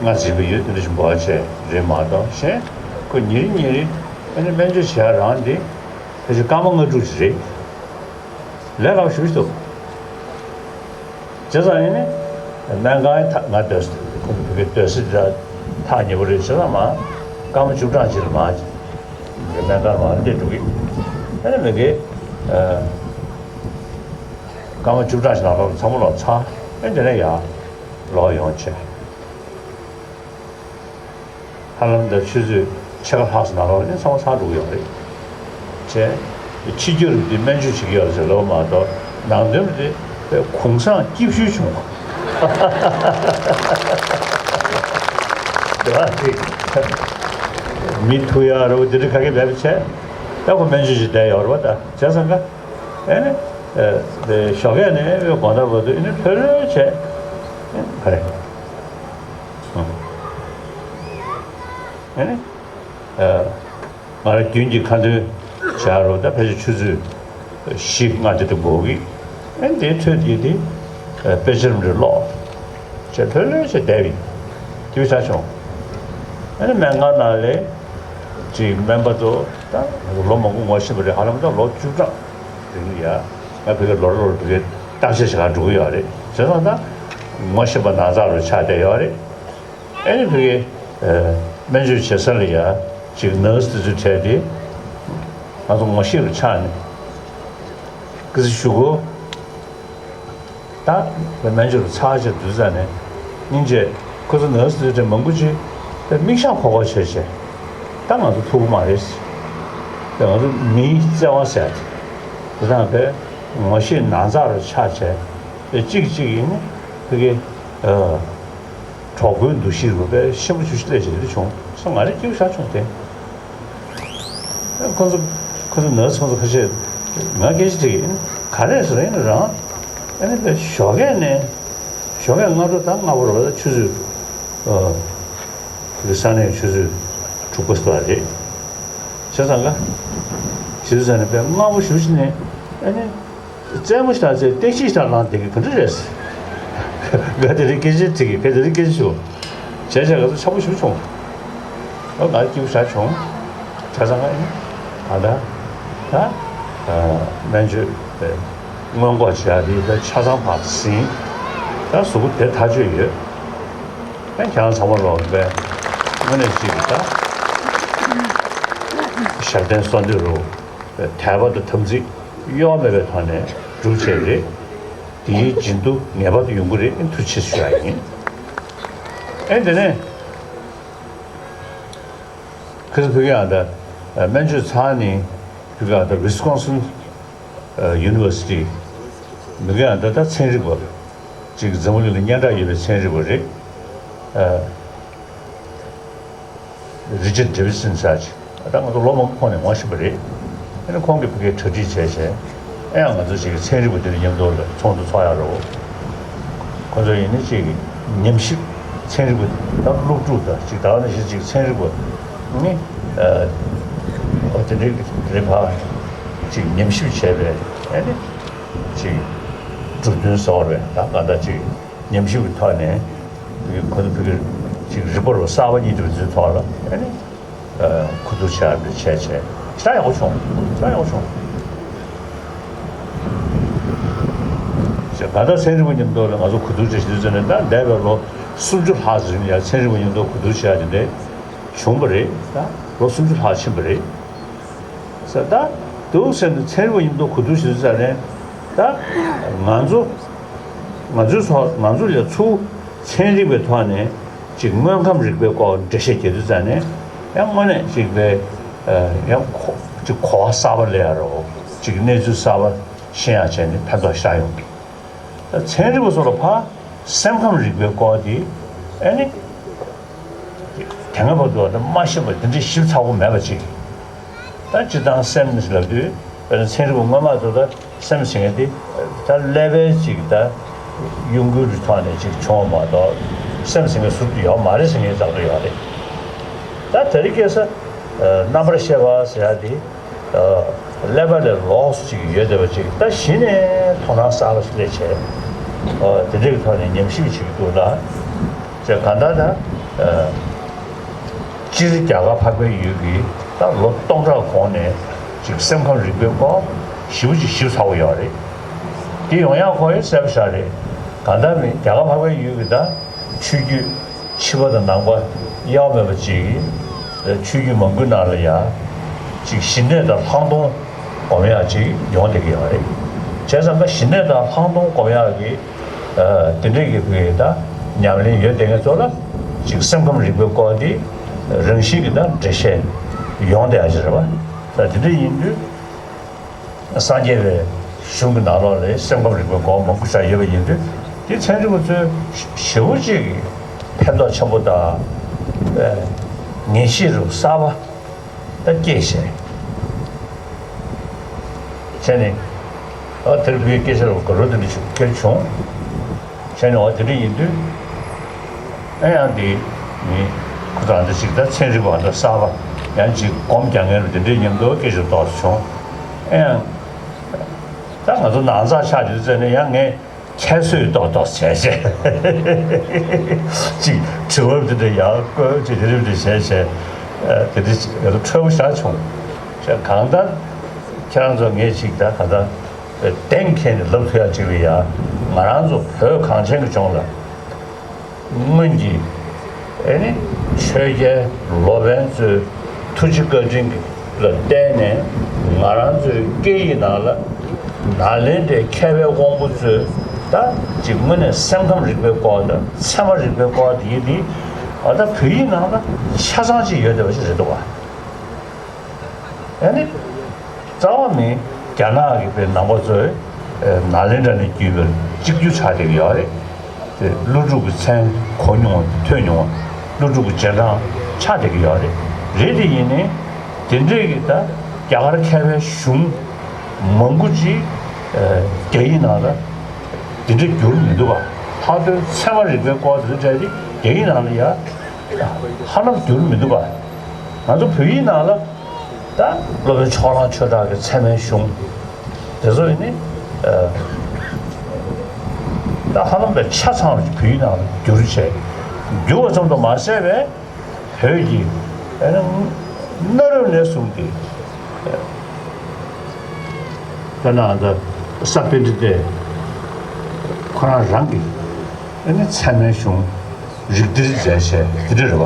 ལྔ་ཟིན་པ་ཡོད། དེ་འདྲ་ཞིག་འབོར་བྱས་རེད་མ་གཏོགས་གཞན་ཁོ་ཉིན་རེ་ཉིན་རེ་ཨ་ནི་སྨན་བཅོས་བྱེད་ཡག་རང་དེ་ཕལ་ཆེར་སྐར་མ་ལྔ་དྲུག་ཞིག་རེད། ལས་སླ་པོ་ཞེ་པོ་ཞིག་འདུག་བྱས་ཙང་ཨ་ནི་སྨན་ཁང་ཐག་ང་སྡོད་ས་ཁོ་ཚོ་བོད་སྐད་སྡོད་ས་དེ་ཐག་ཉེ་པོ་རེད། བྱས་ཙང་མ་སྐར་མ་བཅུ་གྲངས་ཅིག་ལ་མ་སྨན་ཁང་ལ་མ་སླེབས་འགྲོ་གི། ཨ་ནི་མི་དགེ་སྐར་མ་བཅུ་གྲངས་ཤིག་ནང་ལོགས་ཚང་མ་ལོག་ཚར། ཨ་ནི་དེ་ནས་ཡར་ལོག་ཡོང་བྱས། ཧ་ལམ་ད་ཆུ་ཚོད་ཕྱེད་ཀ་ལྷག་ཙམ་ནང་ལོགས་ནས་ཚང་མ་ཚར་འགྲོ་གི་ཡོད་རེད། བྱས། ཕྱི་རྒྱུ་རུ་འདི་སྨན་བཅོས་བྱེད་ཀྱི་ཡོད་རེད་ཟེར་ལབ་པ་མ་གཏོགས་ནང་དོན་རུ་འདི་དཔེ་གུང་སེང་སྐྱིད་ཤོས་བྱུང་བ། དེ་བ་དེ་མི་ཐུག་ཡག་རུ་འདི་འདྲ་ག་གེ་མེད་པ་བྱས། ད་ཁོ་སྨན་བཅོས་བྱེད་བསྡད་ཡོད་རེད་བ། ད་བྱས་ཙང་ཀ་ཨེ་ནི་ཨེ་དེ་ཞོགས་ཀས་ནས་དགོང་དག་བར་དུ་ཨེ་ནི་ལྷོད་ལྷོད་བྱས། ཨེ་ག་རེ། ཨེ་ནི། ཨེ། ང་རང་རྒྱུན་གྱི་ཁ་འདོན་བྱ་རོགས་ད་ཕལ་ཆེར་ཆུ་ཚོད་བཞི་ལྔ་དེ་དུ་འགོར་གི། ཨེ་འདིའི་ཁྲོད་ཀྱི་དེ་ཨེ་དཔེ་ཆ་རིམ་རེ་ཀློག་བྱས་ལྷོད་ལྷོད་བྱས་བསྡད་པའི་སྐྱིད་པོ་ཆགས་བྱུང་། ཨེ་ནི་སྨན་ཁང་ནང་ལས་ཅིག་སྨན་པ་ཚོ་ད་ལོ་མང་པོ་ངོ་ཤེས་པ་རེད། ཧ་ལམ་ད་ལོ་བཅུ་གྲངས་རིང་ལ་ཡ་ང་བོད་སྐད་ལོ་རེ་ལོ་རེ་བོད་སྐད་བརྟག་དཔྱད་བྱེད་གར་འགྲོ་གི་ཡོད་རེད། བྱས་ཙང་ད་ངོ་ཤེས་པ་ནང་ཚགས་རུ་ཆགས་བསྡད་ཡོད་རེད། ཨེ་ནི་ཕ་གི་ཨ་སྨན་བཅོས་བྱེད་ས་ལ་ཡ་ཅིག་ནར་སི་དེ་ཚོའི་གྲས་དེ་ང་ཚོ་ངོ་ཤེས་རུ་ཆགས་ནས་སྐུ་ཚེ་ཞུ་གོ། ད་སྨན་བཅོས་རུ་ཚར་བྱས་དུས་ཙ་ནས་སྙིང་རྗེ། ཁོ་ཚོ་ནར་སི་དེ་ཚོའི་གྲས་མང་པོ་ཅིག་དེ་མིག་ཤག་ཁོག་ཁོག་བྱས་བྱས་ད་ང་ཚོ་ཐུག་གི་མ་རེད། དེ་ང་ཚོ་མིའི་བརྩེ་བ་ཟེར་དེ་དང་དཔེ་ངོ་ཤེས་ནང་ཚགས་རུ་ཆགས་བྱས་དེ་གཅིག་གཅིག་ཡིན་ནི་ཕ་གི་ཨ། གྲོགས་པོའི་འདུ་ཤེས་རུ་དཔེ་ཞིམ་པོ་ཆུ་ཤི་ལས་བྱེད་དེ་བྱུང་སོང་། ང་རེ་སྐྱིད་པོ་ཞེ་དྲག་བྱུང་སྟེ། ཁོ་ཚོ་ཁོ་ཚོ་ནར་སི་ཁོ་ཚོ་ཁ་ཤས་ང་སྐད་ཆ་དྲིས་ཡིན་ག་རེ་ཟེར་ཡིན་རང་ཨ་ནི་དཔེ་ཞོགས་ཀས་ནས་ཞོགས་ཀས་སྔ་དྲོ་ད་སྔ་པོ་རེད་པ། ད་ཆུ་ཚོད་ཨ་ཁོ་ཚོ་ས་གནས་ཆུ་ཚོད་དྲུག་པ་ཙམ་རེད། བྱས་ཙང་ཀ་ཆུ་ཚོད་ས་ནས་དཔེ་སྔ་པོ་ཞེ་པོ་ཅིག་ནས་ཨ་ནི། རྩེད་མོ་ཞིག་དང་རྩེད་ཏེག་ཅིག་དང་བླངས་བསྡད་ཀྱི་ག་འདྲ་རེད། ང་དེ་རིང་སྐད་ཆ་དྲིས་ཀྱི་ཕ་གི་དེ་རིང་སྐད་ཆ་ཞུ། བྱས་བྱས་ང་ཚོ་འཆམ་པོ་ཞེ་པོ་བྱུང་། ཨ་ང་སྐྱིད་པོ་ཞེ་དྲག་བྱུང་། བྱས་ཙང་ང་ཨ་ད་ད་སྨན་བཅོས་དེ་སྔོན་འགོག་བྱེད་ཡག་དེ་ད་ཆ་ཚང་བར་ཟིན། ད་གཟུགས་པོ་དེ་ཐག་ཆོད་ཡོད། ཨ་ཁྱེད་རང་ཚང་མ་ལོག་པས་དངོས་གནས་ཅིག་གི་ད་ཞབས་བརྟན་གསོ་འདོད་རུ་དད་པ་དང་དམ་ཚིག་གཡོ་བ་མེད་པའི་ཐོག་ནས་སྒྲུབ་བྱས་རེད། དེའི་བྱིན་རླབས་ངེས་པར་དུ་ཡོང་གི་རེད། ཨེ་ཐུགས་རྗེ་ཆེ་ཞུ་ཡག་ཡིན། ཨེ་དེ་ནས་ཁ་སང་ཕ་གི་ཨ་ད་སྨན་བཅོས་ཚར་ནས་ཕ་གི་ཨ་ད་ཝི་སི་ཀོན་སིན་ཡུ་ནི་ཝར་སི་ཊི་མི་གི་ཨ་ད་ད་ཚན་རིག་པ་ཅིག་འཛམ་བུ་གླིང་ལ་སྙན་གྲགས་ཡོད་པའི་ཚན་རིག་པ་རེད། རི་ཅར་ཌེ་ཝི་སན་ཟེར་ཅིག་ད་ང་ཚོ་ལོ་མང་པོ་ཁོང་ནས་ངོ་ཤེས་པ་རེད། ཨ་ནི་ཁོང་གིས་ཕ་གིར་གྲ་སྒྲིག་བྱས་བྱས་ ཡང་ང་ཚོ་ཅིག་ཚན་རིག་པ་དེ་ལ་མཉམ་དུ་ལ་ཚོགས་འདུ་ཚོགས་ཡག་རོགས། ཁོ་ཚོ་ཡིན་ན་ཅིག་ཉམས་ཞིབ་ཚན་རིག་པ་དང་སློབ་ཕྲུག་དང་ཅིག་ད་ག་ནང་བཞིན་ཅིག་ཚན་རིག་པ་ནི་ཨ་དེ་འདྲའི་རེ་བ་ཅིག་ཉམས་ཞིབ་བྱས་པའི་ཨ་ནི་ཅིག་གྲུབ་དོན་གསལ་བ་རེད། ད་ག་འདྲ་ཅིག་ཉམས་ཞིབ་ཀྱི་ཐོག་ནས་ཁོ་ཚོ་ཕ་གི་ཅིག་རི་པོར་ཊ་གསར་པ་གཉིས་འདྲ་བོ་ཚོའི་ཐོག་ལ་ཨ་ནི། ཁུ་བསྡུ་བྱས་པ་འདྲ་བྱས་བྱས་ཞེ་དྲག་ཡག་པོ་བྱུང་། ཞེ་དྲག་ཡག་པོ་བྱུང་། ཞེས་ད་ལྟ་ཚན་རིག་པ་མཉམ་དུ་ལ་ང་ཚོ་གོ་བསྡུར་བྱས་ཞེས་ཟེར་ནས། ད་འདས་པའི་ལོ་སུམ་ཅུ་ལྷག་ཙམ་ཡང་ཚན་རིག་པ་མཉམ་དུ་གོ་བསྡུར་བྱས་དེ་འདྲ་བྱུང་བ་རེད། ད་ལོ་སུམ་ཅུ་ལྷག་ཕྱིན་པ་རེད། ཟེར་ད་འདུག་ཟེར་ནས་ཚན་རིག་པ་མཉམ་དུ་གོ་བསྡུར་བྱས་ཟེར་ནས། ད་ང་ཚོ་ང་ཚོའི་ཚོ་ང་ཚོ་ལས་ཚུར་ཚན་རིག་པའི་ཐོག་ནས་ཅིག་དངོས་ཁམས་རིག་པའི་སྐོར་འགྲེལ་བཤད་རྒྱག་དུས་ཙང་ནས་ཡང་དངོས་གནས་ཅིག་པའི་ཡང་གོ་ཅིག་གོ་བ་གསར་པ་སླེབས་ཡ་རོ། ཅིག་གནས་ཚུལ་གསར་པ་ཤེས་ཡ་བྱས་ནས་ཕན་ཐོགས་ཤར་ཡོང་གི། ད་ཚན་རིག་པ་ཚོ་ལ་ཕ་སེམས་ཁམས་རིག་པའི་སྐོར་དེ་ཨ་ནི་དེ་སྔ་བར་དུ་ད་མ་ཤེས་པ་དེ་འདྲའི་ཞིབ་ཚགས་པོ་མེད་པ་ཅིག་ད་སྤྱིར་བཏང་སེམས་ནི་ལབ་དུས་དཔེར་ན་ཚན་རིག་པ་སྔོན་མ་ཚོ་ད་སེམས་ཟེར་མཁན་དེ་ད་ཀླད་པའི་ཅིག་ད་གཡོ་འགུལ་གྱི་ཐོག་ནས་ཅིག་བྱུང་བ་མ་གཏོགས་སེམས་ཟེར་མཁན་ཟུར་དུ་ཡོད་མ་རེད་ཟེར་མཁན་ཙག་ཏུ་ཡོད་རེད། ད་དེ་རིང་ཁ་སང་རྣམ་པར་ཤེས་པ་ཟེར་ཡ་དེ་ཀླད་པ་ལས་ལོགས་སུ་ཅིག་ཡོད་བསྡད་པ་ཅིག་ད་གཞི་ནས་དོ་སྣང་གསར་པ་ཞིག་སླེབས་བྱས་དེ་འདྲའི་ཐོག་ནས་ཉམས་ཞིབ་བྱེད་ཀྱི་འདུག་ལ། ཅེས་གང་ལྟར་ད། སྤྱིར་རྒྱ་གར་འཕགས་པའི་ཡུལ་གྱི་ད་ལོ་སྟོང་ཕྲག་གོང་ནས་ཅིག་སེམས་ཁམས་རིག་པའི་སྐོར་ཞེ་པོ་ཅིག་ཞིབ་ཚགས་པོ་ཡོད་རེད། དེ་ཡོང་ཡག་ཁོ་ཡི་གསལ་པོ་ཤར་རེད། གང་ལྟར་མི་རྒྱ་གར་འཕགས་པའི་ཡུལ་གྱི་ད་ཆོས་བརྒྱུད་ཕྱི་པ་དང་ནང་པ་དབྱེ་བ་མེད་པ་ཅིག་ཆོས་བརྒྱུད་མང་པོའི་ནང་ལ་ཡ་ཅིག་ཞི་གནས་དང་ལྷག་མཐོང་སྒོམ་ཡག་ཅིག་ཡོང་བསྡད་ཀྱི་ཡོད་རེད། བྱས་ཙང་ད་ཞི་གནས་དང་ལྷག་མཐོང་སྒོམ་ཡག་གི་དེ་འདྲའི་གི་བོད་ད་ཉམས་ལེན་ཡོད་དེ་ངས་ཚོ་ལ་ཅིག་སེམས་ཁམས་རིག་པའི་སྐོར་དེ་རང་བཞིན་གྱི་ད་འགྲེལ་བཤད་ཡོང་བསྡད་ཡ་ཅིག་རེད་བ། ད་དེ་འདྲ་ཡིན་དུས་སངས་རྒྱས་པའི་གཞུང་གི་ནང་ལོགས་ལ་སེམས་ཁམས་རིག་པའི་སྐོར་མང་པོ་ཞིག་ཡོད་པ་ཡིན་དུས་དེ་ཚན་རིག་པ་ཚོས་ཞེ་པོ་ཅིག་ཕན་ཐོགས་ཆེན་པོ་དང་ངེས་ཤེས་རུ་གསར་པ། ད་སྐད་བཤད། བྱས་ནས། ཨ་དེར་བུའི་སྐད་ཆ་ལ་དགའ་རབ་དེ་འདྲ་ཞིག་སྐད་བྱུང་། བྱས་ནས་འོ་དེ་འདྲ་ཡིན་དུས། ཨེ་ཡང་དེ་ནི་ཁོ་ཚོ་ཨ་འདྲ་ཞིག་ད་ཚན་རིག་པ་འདྲ་གསར་པ་ཡང་ཅིག་སྒོམ་རྒྱག་མཁན་རུ་དེ་འདྲའི་མཉམ་དུ་སྐད་ཆ་ཏོག་ཙམ་བྱུང་། ཨེ་ཡང་། ད་ང་ཚོ་ནང་ཚགས་ཆགས་ཀྱི་ཟེར་ནས་ཡང་ངས། ཁྱད་གསོད་ཏོག་ཏོག་བྱས་བྱས། ཅིག་དྲི་བ་འདི་འདྲ་ཡང་བཀོད་ཅིག་དེ་རིམ་དེ་བྱས་བྱས། དེ་འདྲ་ཅིག་ང་ཚོ་འཕྲོད་པོ་ཞེ་དྲག་བྱུང་། བྱས་གང་ལྟར་ཁྱེད་རང་ཚོ་ངས་ཅིག་ད་གང་ལྟར་གདེང་འཁེལ་ནས་ལབ་ཐུབ་ཡ་ཅིག་ལ་ཡ་ང་རང་ཚོ་བོད་གངས་ཅན་གྱི་ལྗོངས་ལ། སྔོན་གྱི་ཨེ་ནི་ཆོས་རྒྱལ་ལོ་པཎ་གཙོས་ཐུགས་རྗེ་བཀའ་དྲིན་གྱི་ལ་བརྟེན་ནས་ང་རང་ཚོའི་སྐད་ཡིག་ནང་ལ་ནཱ་ལེནྡྲའི་མཁས་པའི་དབང་པོ་ཚོས་ད་ཅིག་དངོས་གནས་སེམས་ཁམས་རིག་པའི་སྐོར་དང་ཚད་མ་རིག་པའི་སྐོར་དེ་ཡིན་དེ་ཨ་ད་བོད་ཡིག་ནང་ལ་ཆ་ཚང་ཅིག་ཡོད་བསྡད་པ་ཞིག་རེད་འདུག་བ། ཨ་ནི། རྩ་བ་ནི་རྒྱ་ནག་གི་དཔེ་ནང་པ་ཚོས་ནཱ་ལེནྡྲ་ནས་བརྒྱུད་པའི་གཅིག་གྱུར་ཆགས་བསྡད་ཀྱི་ཡོད་རེད། དེ་ཀླུ་སྒྲུབ་ཀྱི་མཚན་གོ་མྱོང་བ་ཐོས་མྱོང་བ་ཀླུ་སྒྲུབ་ཀྱི་རྗེས་འབྲང་ཆགས་བསྡད་ཀྱི་ཡོད་རེད། རེད་དེ་ཡིན་ནའི་དེ་འདྲས་ཀྱི་ད་རྒྱ་གར་མཁས་པའི་གཞུང་མང་པོ་ཅིག་རྒྱ་ཡིག་ནང་ལ་དེ་འདྲས་བསྒྱུར་མི་འདུག་ག་ལྷག་དོན་ཚད་མ་རིག་པའི་སྐོར་དེ་ཚོ་འདྲ་དེ་རྒྱ་ཡིག་ནང་ལ་ཡ་ཧ་ལམ་བསྒྱུར་མི་འདུག་ག་ང་ཚོ་བོད་ཡིག་ནང་ལ། ད་སློབ་དཔོན་ཕྱོགས་གླང་ཆོས་གྲགས་ཀྱི་ཚད་མའི་གཞུང་དེ་ཚོ་ཡིན་ནི། ད་ཧ་ལམ་པའི་ཆ་ཚང་བའི་བོད་ཡིག་ནང་ལ་བསྒྱུར་བྱས། བསྒྱུར་བ་ཙམ་དུ་མ་ཟད་པའི་བོད་ཀྱི་ཨ་ནི་གནའ་རབས་ནས་བཟུང་སྟེ་དཔེར་ན་ད་ས་པཎྜི་ཏས་ཁོ་རང་རང་གི་ཨ་ནི་ཚད་མའི་གཞུང་རིགས་གཏེར་མཛད་བྱས་དེ་འདྲ་རེད་བ།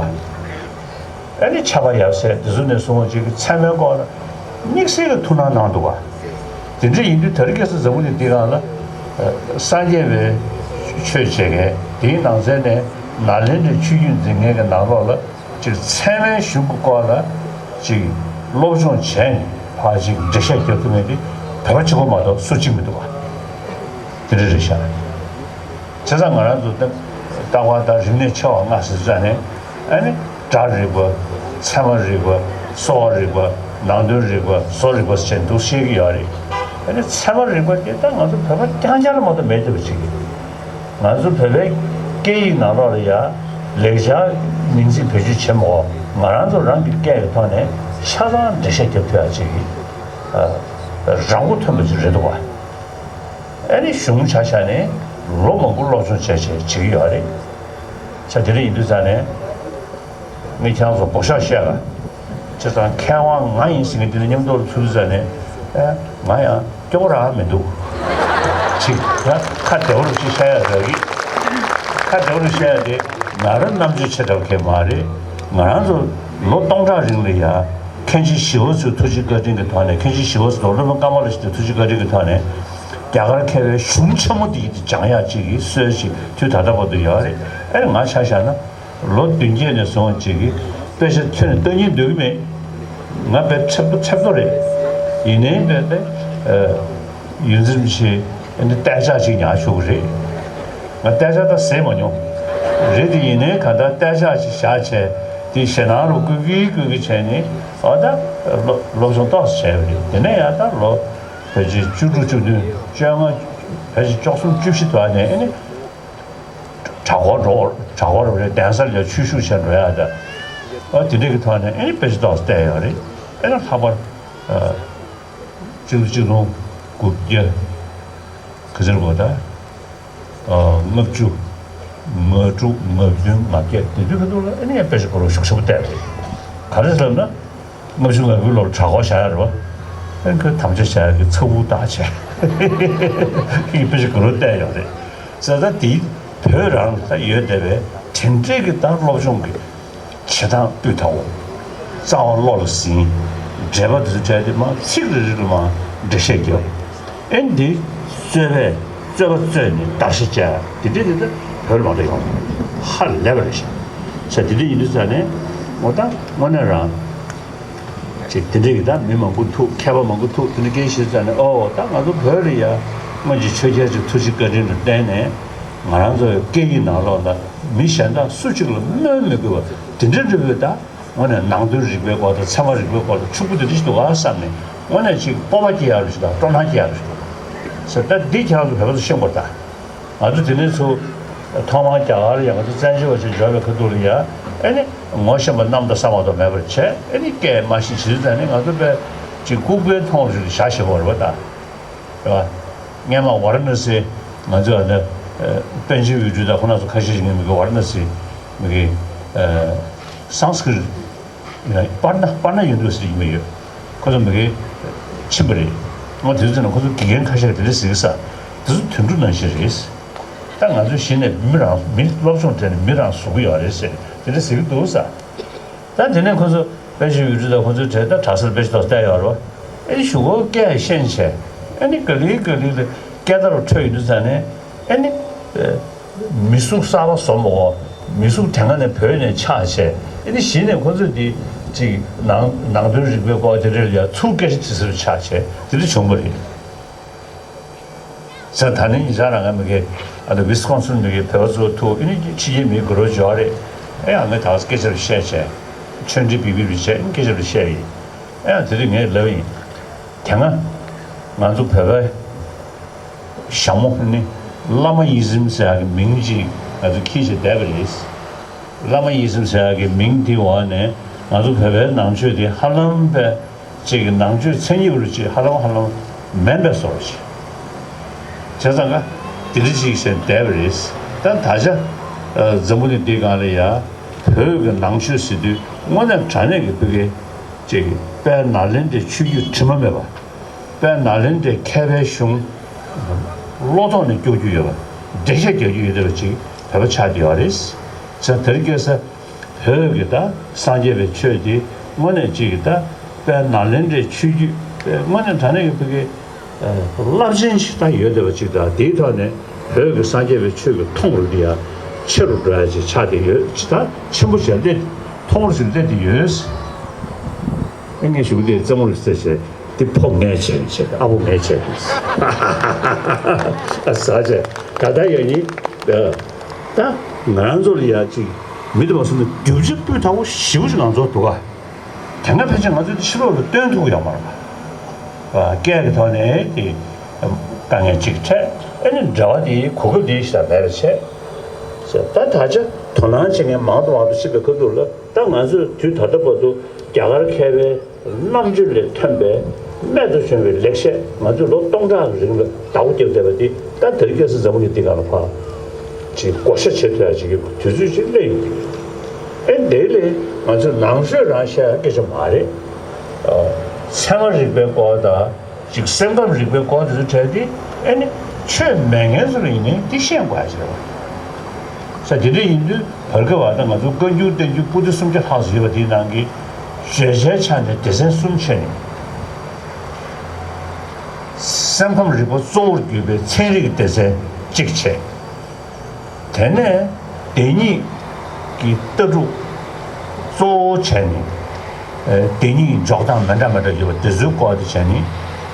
ཨ་ནི་ཕྱྭ་པ་ཡབ་སྲས་དེ་ཚོ་ནས་བཟུང་བ་ཅིག་གི་ཚད་མའི་སྐོར་ལ་དམིགས་བསལ་གྱི་ཐུགས་སྣང་གནང་འདུག་བ། དེ་འདྲ་ཡིན་དུས་དེ་རིང་ཁ་སང་འཛམ་བུ་གླིང་འདི་སྒང་ལ་སངས་རྒྱས་པའི་ཆོས་བྱེད་མཁན་དེའི་ནང་ཚན་ནས་ནཱ་ལེནྡྲའི་ཆོས་བརྒྱུད་འཛིན་མཁན་གྱི་ནང་ལོགས་ལ་ཅིག་ཚད་མའི་གཞུང་གི་སྐོར་ལ་ཅིག་སློབ་སྦྱོང་བྱས་ནས་ཕར་ཅིག་འགྲེལ་བཤད་རྒྱག་ཐུབ་མཁན་དེ་བོད་པ་གཅིག་པོ་མ་གཏོགས་སུ་གཅིག་མི་འདུག་བ། དེ་འདྲ་རེད་ཤག་བྱས་ཙང་ང་རང་ཚོ་ད་ལྟ་བ་དང་རིག་གནས་ཆེ་བ་ལྔ་ཟེར་ཙང་ནས་ཨ་ནི་སྒྲ་རིག་པ། ཚད་མ་རིག་པ། གསོ་བ་རིག་པ། ནང་དོན་རིག་པ། བཟོ་རིག་པ་ཟེར་འདུག་བཤད་ཀྱི་ཡོད་རེད། ཨ་ནི་ཚད་མ་རིག་པ་དེ་ད་ང་ཚོ་བོད་པ་རྐྱང་རྐྱང་ལ་མ་གཏོགས་མེད་བསྡད་པ་ཅིག་ཡིན། ང་ཚོ་བོད་པའི་སྐད་ཡིག་ནང་ལོགས་ལ་ཡ་ལེགས་སྦྱར་མིང་ཚིག་བེད་སྤྱོད་བྱེད་མ་དགོས། ང་རང་ཚོ་རང་གི་སྐད་ཀྱི་ཐོག་ནས་ཆ་ཚང་འགྲེལ་བཤད་རྒྱབ་ཐུབ་ཡ་ཅིག་གི་རང་མགོ་ཐོན་པ་ཅིག་རེད་འདུག་བ། ཨ་ནི་གཞུང་ཆ་བཞག་ནས་ལོ་མང་པོ་སློབ་སྦྱོང་བྱས་བྱས་བྱེད་ཀྱི་ཡོད་རེད། ཆ་དེ་འདྲ་ཡིན་དུས་ཙང་ནས། ངས་ཁྱེད་རང་ཚོ་འབོ་ཤོག་བཤད་ལ། བྱས་ཙང་མཁས་དབང་ང་ཡིན་ཟེར་མཁན་དེ་ལ་མཉམ་དུ་ཚུར་ཟ་ནས། ཨེ། ང་ཡང་སྐྱོ་པོ་རང་མི་འདུག་ཅིག་ཡ་ཁ་བདེ་བོ་རུ་ཅིག་བཤད་ཡ་རག་གི་ཁ་བདེ་བོ་རུ་བཤད་ཡ་དེ་ང་རང་རྣམ་དཔྱོད་ཆེ་དྲགས་མཁན་མ་རེད། ང་རང་ཚོ་ལོ་སྟོང་ཕྲག་རིང་ལ་ཡ་མཁན་ཆེན་ཞི་བ་འཚོའི་ཐུགས་རྗེ་བཀའ་དྲིན་གྱི་ཐོག་ནས། མཁན་ཆེན་ཞི་བ་འཚོ་དང་སློབ་དཔོན་ཀ་མ་ལ་ཤཱི་ཏའི་ཐུགས་རྗེ་བཀའ་དྲིན་གྱི་ཐོག་ནས། རྒྱ་གར་མཁས་པའི་གཞུང་ཆེན་མོ་འདི་ཡི་སྦྱང་ཡག་ཅིག་གི་སྲོལ་ཞིག་དུས་ད་ལྟ་བར་དུ་ཡོད་རེད། ཨེ་ང་ཆ་བཞག་ན། ལོ་བདུན་བརྒྱད་ནས་བཟུང་ཅིག་གིས་དཔེ་ཆ་ཁྱོན་ནས་ལྟ་སྙིང་འདོད་ཀྱི་མེད། ང་དཔེ་ཁྲེབ་ཏོ་ཁྲེབ་ཏོ་རེད། ཡིན་ནའི་དཔེ་དཔེ་ཡོངས་འཛིན་རིན་པོ་ཆེ་ཨ་ནི་གཏད་ཆག་ཅིག་ཉར་བཞུགས་ཀྱི་རེད། ང་གཏད་ཆག་ད་ཟས་མ་མྱོང་། རེད་དེ་ཡིན་ནའི་གང་ལྟར་གཏད་ཆག་ཅིག་བཞག་བྱས་དེ་ཞེད་སྣང་རུ་བསྐུལ་གྱིས་བསྐུལ་གྱིས་བྱས་ནས་ཨ་ད་སློབ་སློབ་སྦྱོང་ཏོག་ཙམ་བྱས་པ་རེད། དེ་ནས་ཡང་ད་ལོ་ཕལ་ཆེར་བཅུ་དྲུག་བཅུ་བདུན་བཅོ་ལྔ་ཕལ་ཆེར་བཅུ་གསུམ་བཅུ་བཞི་དུ་ཨ་ནས་ཨ་ནི། གྲྭ་སྐོར་འགྲོ། གྲྭ་སྐོར་རེད། གདན་ས་ལ་ཆོས་ཞུགས་བྱས་འགྲོ་ཡག་ད། ཨ་དེ་འདྲ་གི་ཐོག་ནས་ཨེ་ནི་དཔེ་ཆ་ཏོག་ཙམ་བལྟས་ཡོད་རེད། ཨེ་ན་ལྷག་པར་ཨ་གཅིག་སྟོང་གཅིག་སྟོང་དགུ་བརྒྱ་ག་ཚོད་གོ་ད། ཨ་ལྔ་བཅུ། ང་དྲུག་ང་བདུན་ང་བརྒྱད་དེ་དུས་ཁ་ཐུག་ལ་ཨེ་ནི་ཡང་དཔེ་ཆ་སྐོར་ལ་ཤུགས་ཆེན་པོ་བལྟས་རེད། ག་རེ་ཟེར་ན། ལྔ་བཅུ་ང་དགུའི་ལོར་གྲྭ་སྐོར་བཞག་ཡ་རེད་བ། ཨེ་ཁོས་དམ་བཅའ་བཞག་ཡ་གི་ཚ་བོ་བཏགས་བྱས། ཁྱི་དཔེ་ཆ་ག་རུ་བལྟས་ཡོད་རེད། ཟེར་ད་དེ་བོད་རང་ལ་ད་ཡོད་བསྡད་པའི་དེ་འདྲས་ཀྱི་ད་སློབ་སྦྱོང་གི་བྱེད་སྟངས་སྤུས་དག་པོ། རྩ་བ་བློ་ལ་ཟིན། འགྲེལ་པ་དེ་ཚོ་བྲལ་ཏེ་མ་ཚིག་རེ་རེ་ལ་མ་འགྲེལ་བཤད་རྒྱབ། ཨེ་འདི་རྩོད་པས་རྩོད་པ་རྩོད་ནས་བརྡར་ཤ་བཅད་དེ་འདྲས་དེ་ད་བོད་ལ་མ་གཏོགས་ཡོང་ཧ་ལས་པ་རེད་ཤག་ས་དེ་འདྲས་ཡིན་དུས་ཙང་ནས་ངོ་ད་དངོས་གནས་རང་ཅིག་དེ་འདྲས་ཀྱི་ད་མི་མང་པོ་ཐུག་མཁས་པ་མང་པོ་ཐུག་དེ་འདྲ་སྐད་བཤད་ཙང་ནས་ཨོ་ད་ང་ཚོ་བོད་ལ་ཡ་སྔོན་གྱི་ཆོས་རྒྱལ་ཚོའི་ཐུགས་རྗེ་བཀའ་དྲིན་ལ་བརྟེན་ནས་ང་རང་ཚོའི་སྐད་ཡིག་ནང་ལོགས་ལ་མི་གཞན་དག་སུ་གཅིག་ལ་སྨོན་མི་དགོས་པ་དེ་འདྲ་འདྲ་བོ་ད། དངོས་གནས་ནང་དོན་རིག་པའི་སྐོར་དང་ཚད་མ་རིག་པའི་སྐོར་དང་ཕྱུག་པོ་དེ་འདྲ་ཞིག་འདུག་ག་བསམ་ནས་དངོས་གནས་ཅིག་སྤོབས་པ་སྐྱེ་ཡག་རུ་ཞིག་དང་སྤྲོ་སྣང་སྐྱེ་ཡག་རུ་ཞིག་འདུག་ཟེར། ད་འདི་ཁྱེད་རང་ཚོ་བོད་པ་ཚོ་ཤེས་དགོས་རེད་ད། ང་ཚོ་དེ་ནས་ཚུར་ཐོག་མར་རྒྱ་གར་ལ་ཡང་ང་ཚོ་བཙན་བྱོལ་བ་ཞིག་འབྱོར་བའི་ཁ་ཐུག་ལ་ཡ་ཨེ་ནི་ངོ་ཤེས་པ་གནམ་དང་ས་མ་གཏོགས་མེད་པར་བྱས་ཨེ་ནི་སྐད་མ་ཤེས་བྱེད་དུས་ཙང་ནི་ང་ཚོ་དཔེ་ཅིག་ལྐུགས་པའི་མཐོང་རུ་ཞིག་བཞག་ཤེས་དགོས་རེད་བ་ད། རེད་བ། སྔན་མ་ཝཱ་ར་ཎ་སི་ང་ཚོ་ཨ་ནི་པཎ་ཆེན་འོད་སྤྲུལ་དང་ཁོང་རྣམ་ཚོ་ཁ་ཤས་ཤིག་ངས་མི་དགེ་ཝཱ་ར་ཎ་སི་མི་དགེ་སཾ་སྐྲྀ་ཏ་པར་ན་པར་ན་ཡོན་ཏུ་ཟེར་ཡིན་པ་ཡོད། ཁོ་ཚོ་མི་དགེ་ཕྱིན་པ་རེད། ང་དེ་ཚོ་ན་ཁོ་ཚོ་དགེ་རྒན་ཁ་ཤས་ཀྱིས་དེ་འདྲ་ཟེར་གི་ས། དེ་ཚོ་དུད་འགྲོ་ནང་བཞིན་རེད། ད་ང་ཚོ་གཞི་ནས་མི་རང་མི་སློབ་སྦྱོང་སྤྲད་ནས་མི་རང་བཟོ་གི་ཡོད་རེད་ཟེར་དེ་འདྲ་ཟེར་གི་འདུག་ས། ད་དེ་ནས་ཁོ་ཚོ་པཎ་ཆེན་འོད་སྤྲུལ་དང་ཁོ་ཚོའི་གྲས་ད་གྲྭ་སར་དཔེ་ཆ་ཏོག་ཙམ་བལྟས་ཡོད་རེད་བ། ཨེ་ནི་གཞུག་གུ་སྐད་ཤེས་བྱས། ཨེ་ནི་ག་ལེ་ག་ལེ་ལ་སྐད་བརྡ་རུ་འཕྲོད་ཡོང་དུས་ཙང་ནས་ཨེ་ནི་མི་གཟུགས་གསར་པ་བཟོ་མ་དགོས། མི་གཟུགས་དེ་སྔ་ནས་བོད་ནས་ཆགས་བྱས་ཨེ་ནི་གཞི་ནས་ཁོ་ཚོས་འདི་ཅིག་ནང་ནང་དོན་རིག་པའི་སྐོར་དེ་འདྲ་ལ་ཡ་ཚུར་སྐད་ཆ་དྲི་སར་ཆགས་བྱས་དེ་འདྲ་བྱུང་བ་རེད། ས་ད་ནི་ཉི་ཤར་རང་ང་མི་དགེ་ཨ་ནི་ཝི་སི་ཀོན་སིན་མི་དགེ་བོད་པ་ཚོ་ཐུག་ཨེ་ནི་ཕྱི་རྒྱལ་མི་དགོས་རོགས་འཇོག་རེད། ཨེ་ཡང་ངས་ད་སྐད་ཆ་རུ་བཤད་བྱས། ཆོས་འབྲེལ་བི་བི་བི་བྱས་ཨེ་ནི་སྐད་ཆ་རུ་བཤད་ཡིན། ཨེ་ཡང་དེ་དུས་ངས་ལབ་ཡིན། དེ་སྔ་ང་ཚོ་བོད་པའི་ཞྭ་མོ་ནི་བླ་མ་ཡིད་བཞིན་ཟེར་ཡག་གི་མིང་ཅིག་ང་ཚོ་འཁྱེར་བྱས་བསྡད་པ་རེད། བླ་མ་ཡིད་བཞིན་ཟེར་ཡག་གི་མིང་དེའི་འོག་ནས་ང་ཚོ་བོད་པའི་ནང་ཆོས་དེ་ཧ་ལམ་པའི་ཅིག་གི་ནང་ཆོས་མཚན་ཉིད་རུ་ཅིག་ཧ་ལམ་ཧ་ལམ་མེད་པའི་བཟོ་འདྲ་ཅིག་བྱས་ཙང་ཀ་དེ་འདྲ་ཅིག་བྱས་བསྡད་པ་རེད། ད་ད་ཆ་འཛམ་བུ་གླིང་འདིའི་སྒང་ལ་ཡ་བོད་ཀྱི་ནང་ཆོས་ཟེར་དུས་དངོས་གནས་དྲང་གནས་ཀྱི་བོད་སྐད་ཅིག་དཔལ་ནཱ་ལེནྡྲའི་ཆོས་བརྒྱུད་དྲི་མ་མེད་པ། དཔལ་ནཱ་ལེནྡྲའི་མཁས་པའི་གཞུང་བློ་ཐོག་ནས་སྐྱོར་རྒྱུ་ཡོད་པ། འགྲེལ་བཤད་རྒྱག་རྒྱུ་ཡོད་བསྡད་པ་ཅིག་བོད་པ་ཆགས་བསྡད་ཡོད་རེད། བྱས་ཙང་དེ་རིང་ཁ་སང་བོད་ཀྱི་ད་སངས་རྒྱས་པའི་ཆོས་འདི་དངོས་གནས་ཅིག་གི་ད་དཔལ་ནཱ་ལེནྡྲའི་ཆོས་བརྒྱུད་དངོས་གནས་དྲང་གནས་ཀྱི་བོད་ཀྱི་རླབས་ཆེན་ཞིག་ད་ཡོད་བསྡད་པ་ཅིག་དང་དེའི་ཐོག་ནས་བོད་ཀྱི་སངས་རྒྱས་པའི་ཆོས་ཀྱི་མཐོང་རིག་འདི་ཡང་ཆེ་རུ་འགྲོ་ཡ་ཅིག་ཆགས་བསྡད་ཡོད་ཅིག་ད་ཆེན་པོ་ཞིག་སླེབས་མཐོང་རིག་ཞིག་སླེབས་བསྡད་ཡོད། ཨེ་ངས་ཞུ་གི་དེ་རྩེད་མོ་རེད་ཟེར་བྱས། དེ་ཕོ་ངས་བྱས་ནས་བྱས་ཨ་ཕོ་ངས་བྱས་ཨ་ཟ་བྱས་ད་ལྟ་ཡང་ཡིན། ད་ང་རང་ཚོ་ལ་ཡ་ཅིག་མི་དེ་བ་སོང་ན་རྒྱུ་ཆ་སྤུས་དག་པོ་ཞེ་པོ་ཅིག་ང་ཚོར་འདུག་ག་དེ་སྔ་ཕལ་ཆེར་ང་ཚོས་ཕྱི་ལོགས་ལ་སྟོན་ཐུབ་ཀྱི་ཡོད་མ་རེད་པ། སྐད་ཀྱི་ཐོག་ནས་དེ་ དཀའ་ངལ་ཅིག་འཕྲད། ཨ་ནི་འབྲེལ་བ་དེ་གོ་སྐབས་དེ་ཞིག་དང་མེད་པ་བྱས། ད་ད་ཆ་དོ་སྣང་བྱེད་མཁན་མང་དུ་མང་དུ་ཕྱིན་པའི་ཁ་ཐུག་ལ། ད་ང་ཚོས་དུས་ད་ལྟ་བར་དུ་རྒྱ་གར་མཁས་པའི་རྣམ་དཔྱོད་ལས་ཐོན་པའི་རྨད་དུ་བྱུང་བའི་ལེགས་བཤད། ང་ཚོས་ལོ་སྟོང་ཕྲག་གི་རིང་ལ་བདག་པོ་རྒྱབ་བསྡད་པ་འདི། ད་དེ་རིང་ཁ་སང་འཛམ་བུ་གླིང་འདི་སྒང་ལ་ཕར་ཅིག་བགོ་བཤའ་བྱེད་ཐུབ་ཡ་ཅིག་གི་དུས་ཚོད་ཅིག་སླེབས་ཡོང་གི་ཡོད། ཨེ་འདི་ལས་ང་ཚོས་ནང་ཆོས་རང་བཤད་ཡ་སྐད་ཆ་མ་རེད། ཨ། ཚད་མ་རིག་པའི་སྐོར་དང་ཅིག་སེམས་ཁམས་རིག་པའི་སྐོར་དེ་ཚོ་བྲལ་ཏེ། ཨེ་ནི་ཆོས་མེད་མཁན་ཚོ་ལ་ཡིན་ནའི་འདི་ཤེས་དགོས་ཡ་ཅིག་རེད་བ། ས་དེ་འདྲ་ཡིན་དུས་བར་སྐབས་བ་དང་ང་ཚོ་བཀའ་འགྱུར་བསྟན་འགྱུར་པོ་ཏི་སུམ་བརྒྱ་ལྷག་ཙམ་ཡོད་པ་དེའི་ནང་གི་བརྗོད་བྱའི་ཆ་ནས་སྡེ་ཚན་གསུམ་ཕྱེ་ནས། སེམས་ཁམས་རིག་པ་གཙོ་བོར་གྱུར་པའི་ཚན་རིག་སྡེ་ཚན་གཅིག་བྱས། དེ་ནས་བདེན་གཉིས་ཀྱི་ལྟ་གྲུབ་གཙོ་བོ་བྱས་ནས། ཨ། བདེན་གཉིས་ཀྱི་འཇོག་སྟངས་མི་འདྲ་མི་འདྲ་ཡོད་པ་དེ་ཚོའི་སྐོར་དུ་བྱས་ནས།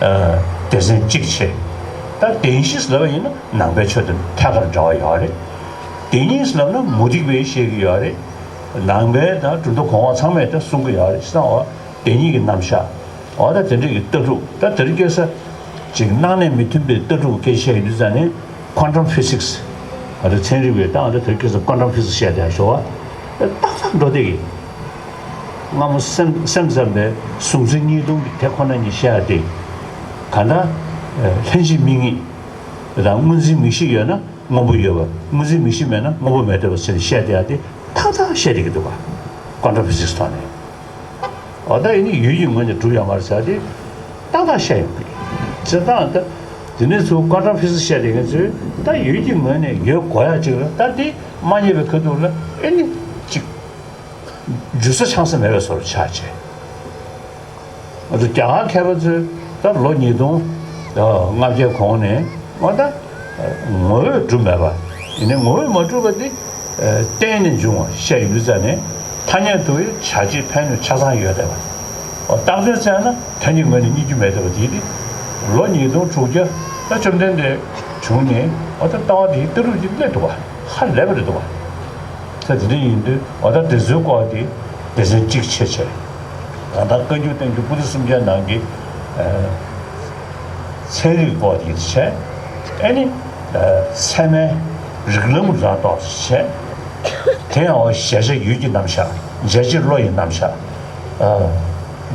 ཨ། སྡེ་ཚན་གཅིག་བྱས། ད་བདེན་བཞི་ཟེར་བ་ཡིན་ན་ནང་པའི་ཆོས་དང་ཐད་ཀར་འབྲེལ་བ་ཡོད་རེད། བདེན་གཉིས་ཟེར་ན་མུ་སྟེགས་པས་བཤད་ཀྱི་ཡོད་རེད། ནང་པའི་དང་གྲུབ་མཐའ་གོང་འོག་ཚང་མས་ད་གསུང་གི་ཡོད་རེད། བྱས་ཙང་བདེན་གཉིས་ཀྱི་རྣམ་གཞག་འོ་ད་དེ་འདྲ་གི་ལྟ་གྲུབ། ད་དེ་རིང་ཁ་སང་ཅིག་སྣང་གནས་མི་མཐུན་པའི་ལྟ་གྲུབ་སྐད་ཆ་བཤད་ཡོང་དུས་ཙང་ནས། ཁོན་ཊམ་ཕི་སིག་སི། ཨ། ད་ཚན་རིག་པའི་ད་ཨ་ད་དེ་རིང་ཁ་སང་ཁོན་ཊམ་ཕི་སིག་སི་བཤད་བསྡད་ཡ་ཞོག་པ། ཏག་ཏག་འགྲོ་བསྡད་ཀྱི། སྔ་མོ་སེམས་སེམས་ཙམ་པའི་གཟུང་འཛིན་གཉིས་སྟོང་གི་དེ་ཁོ་ན་ཉིད་བཤད་ཡ་དེ། གང་ལྟར། ཨ། ལྷན་ཅིག་དམིགས་ངེས་དང་སྔོ་འཛིན་མིག་ཤེས་ཡོད་ན་སྔོན་པོ་ཡོད་པ། སྔོ་འཛིན་མིག་ཤེས་མེད་ན་སྔོན་པོ་མེད་འདོད་པ་ཟེར་ནས་བཤད་བསྡད་ཡ་དེ་ཏག་ཏག་བཤད་བསྡད་ཀྱི་འདུག་ག། ཁོན་ཊམ་ཕི་སིག་སི་ཐོག་ནས། འོ་ད་ཨེ་ནི་ཡུལ་གྱི་ངོས་ནས་གྲུབ་ཡོད་མ་རེད་ཟེར་ཏེ་ཏག་ཏག་བཤད་ཡོང་གི། བྱས་ཙང་ད་དེ་ནས་ཚུར་ཁོན་ཊམ་ཕི་སིག་སི་བཤད་བསྡད་མཁན་ཚོས་ད་ཡུལ་གྱི་ངོས་ནས་ཡོད་དགོས་ཡ་ཅིག་ལ། ད་དེ་མ་རྙེད་པའི་ཁ་ཐུག་ལ་ཨེ་ནི་ཅིག་འཇུ་ས་འཆང་ས་མེད་པའི་བཟོ་འདྲ་ཆགས་བྱས། ང་ཚོ་རྒྱ་གར་མཁས་པ་ཚོས་ད་ལོ་ཉིས་སྟོང་ལྔ་བརྒྱ་གོང་ནས་འོ་ད་ངོ་བོས་གྲུབ་མེད་པ། ཡིན་ནའི་ངོ་བོས་མ་གྲུབ་པ་དེ་གཏན་ནས་འབྱུང་བ་བཤད་ཡོང་དུས་ཙང་ནས། ཐ་སྙད་དུ་བྱ་བྱེད་ཕན་གནོད་ཆ་ཚང་ཡོད་བསྡད་པ། འོ་རྟགས་ཚུལ་བཙལ་ན་ཐ་སྙད་ངོས་ནས་རྙེད་རྒྱུ་མེད་བསྡད་པ་དེ་དེ་ལོ་ཉིས་སྟོང་དྲུག་བརྒྱ་ད་བཅོམ་ལྡན་འདས་བྱུང་ནས། འོ་ད་ལྟ་བ་དེའི་ལྟ་གྲུབ་ཅིག་སླེབས་འདུག་བ། ཧ་ལས་པ་རེད་འདུག་བ། ས་དེ་འདྲ་ཡིན་དུས་འོ་ད་དེ་ཚོའི་སྐོར་དེ་སྡེ་ཚན་གཅིག་ཕྱེ་བྱས། ད་ལྟ་བཀའ་འགྱུར་བསྟན་འགྱུར་པོ་ཏི་སུམ་བརྒྱ་ནང་གི། ཨ། ཚན་རིག་སྐོར་དེ་བྱས། ཨ་ནི། ཨ། ཚད་མའི་རིགས་ལམ་རང་རྟོགས་བྱས། དེ་ཡང་འོ་གཞལ་བྱ་ཡུལ་གྱི་རྣམ་གཞག། འཇལ་བྱེད་བློ་ཡི་རྣམ་གཞག། ཨ།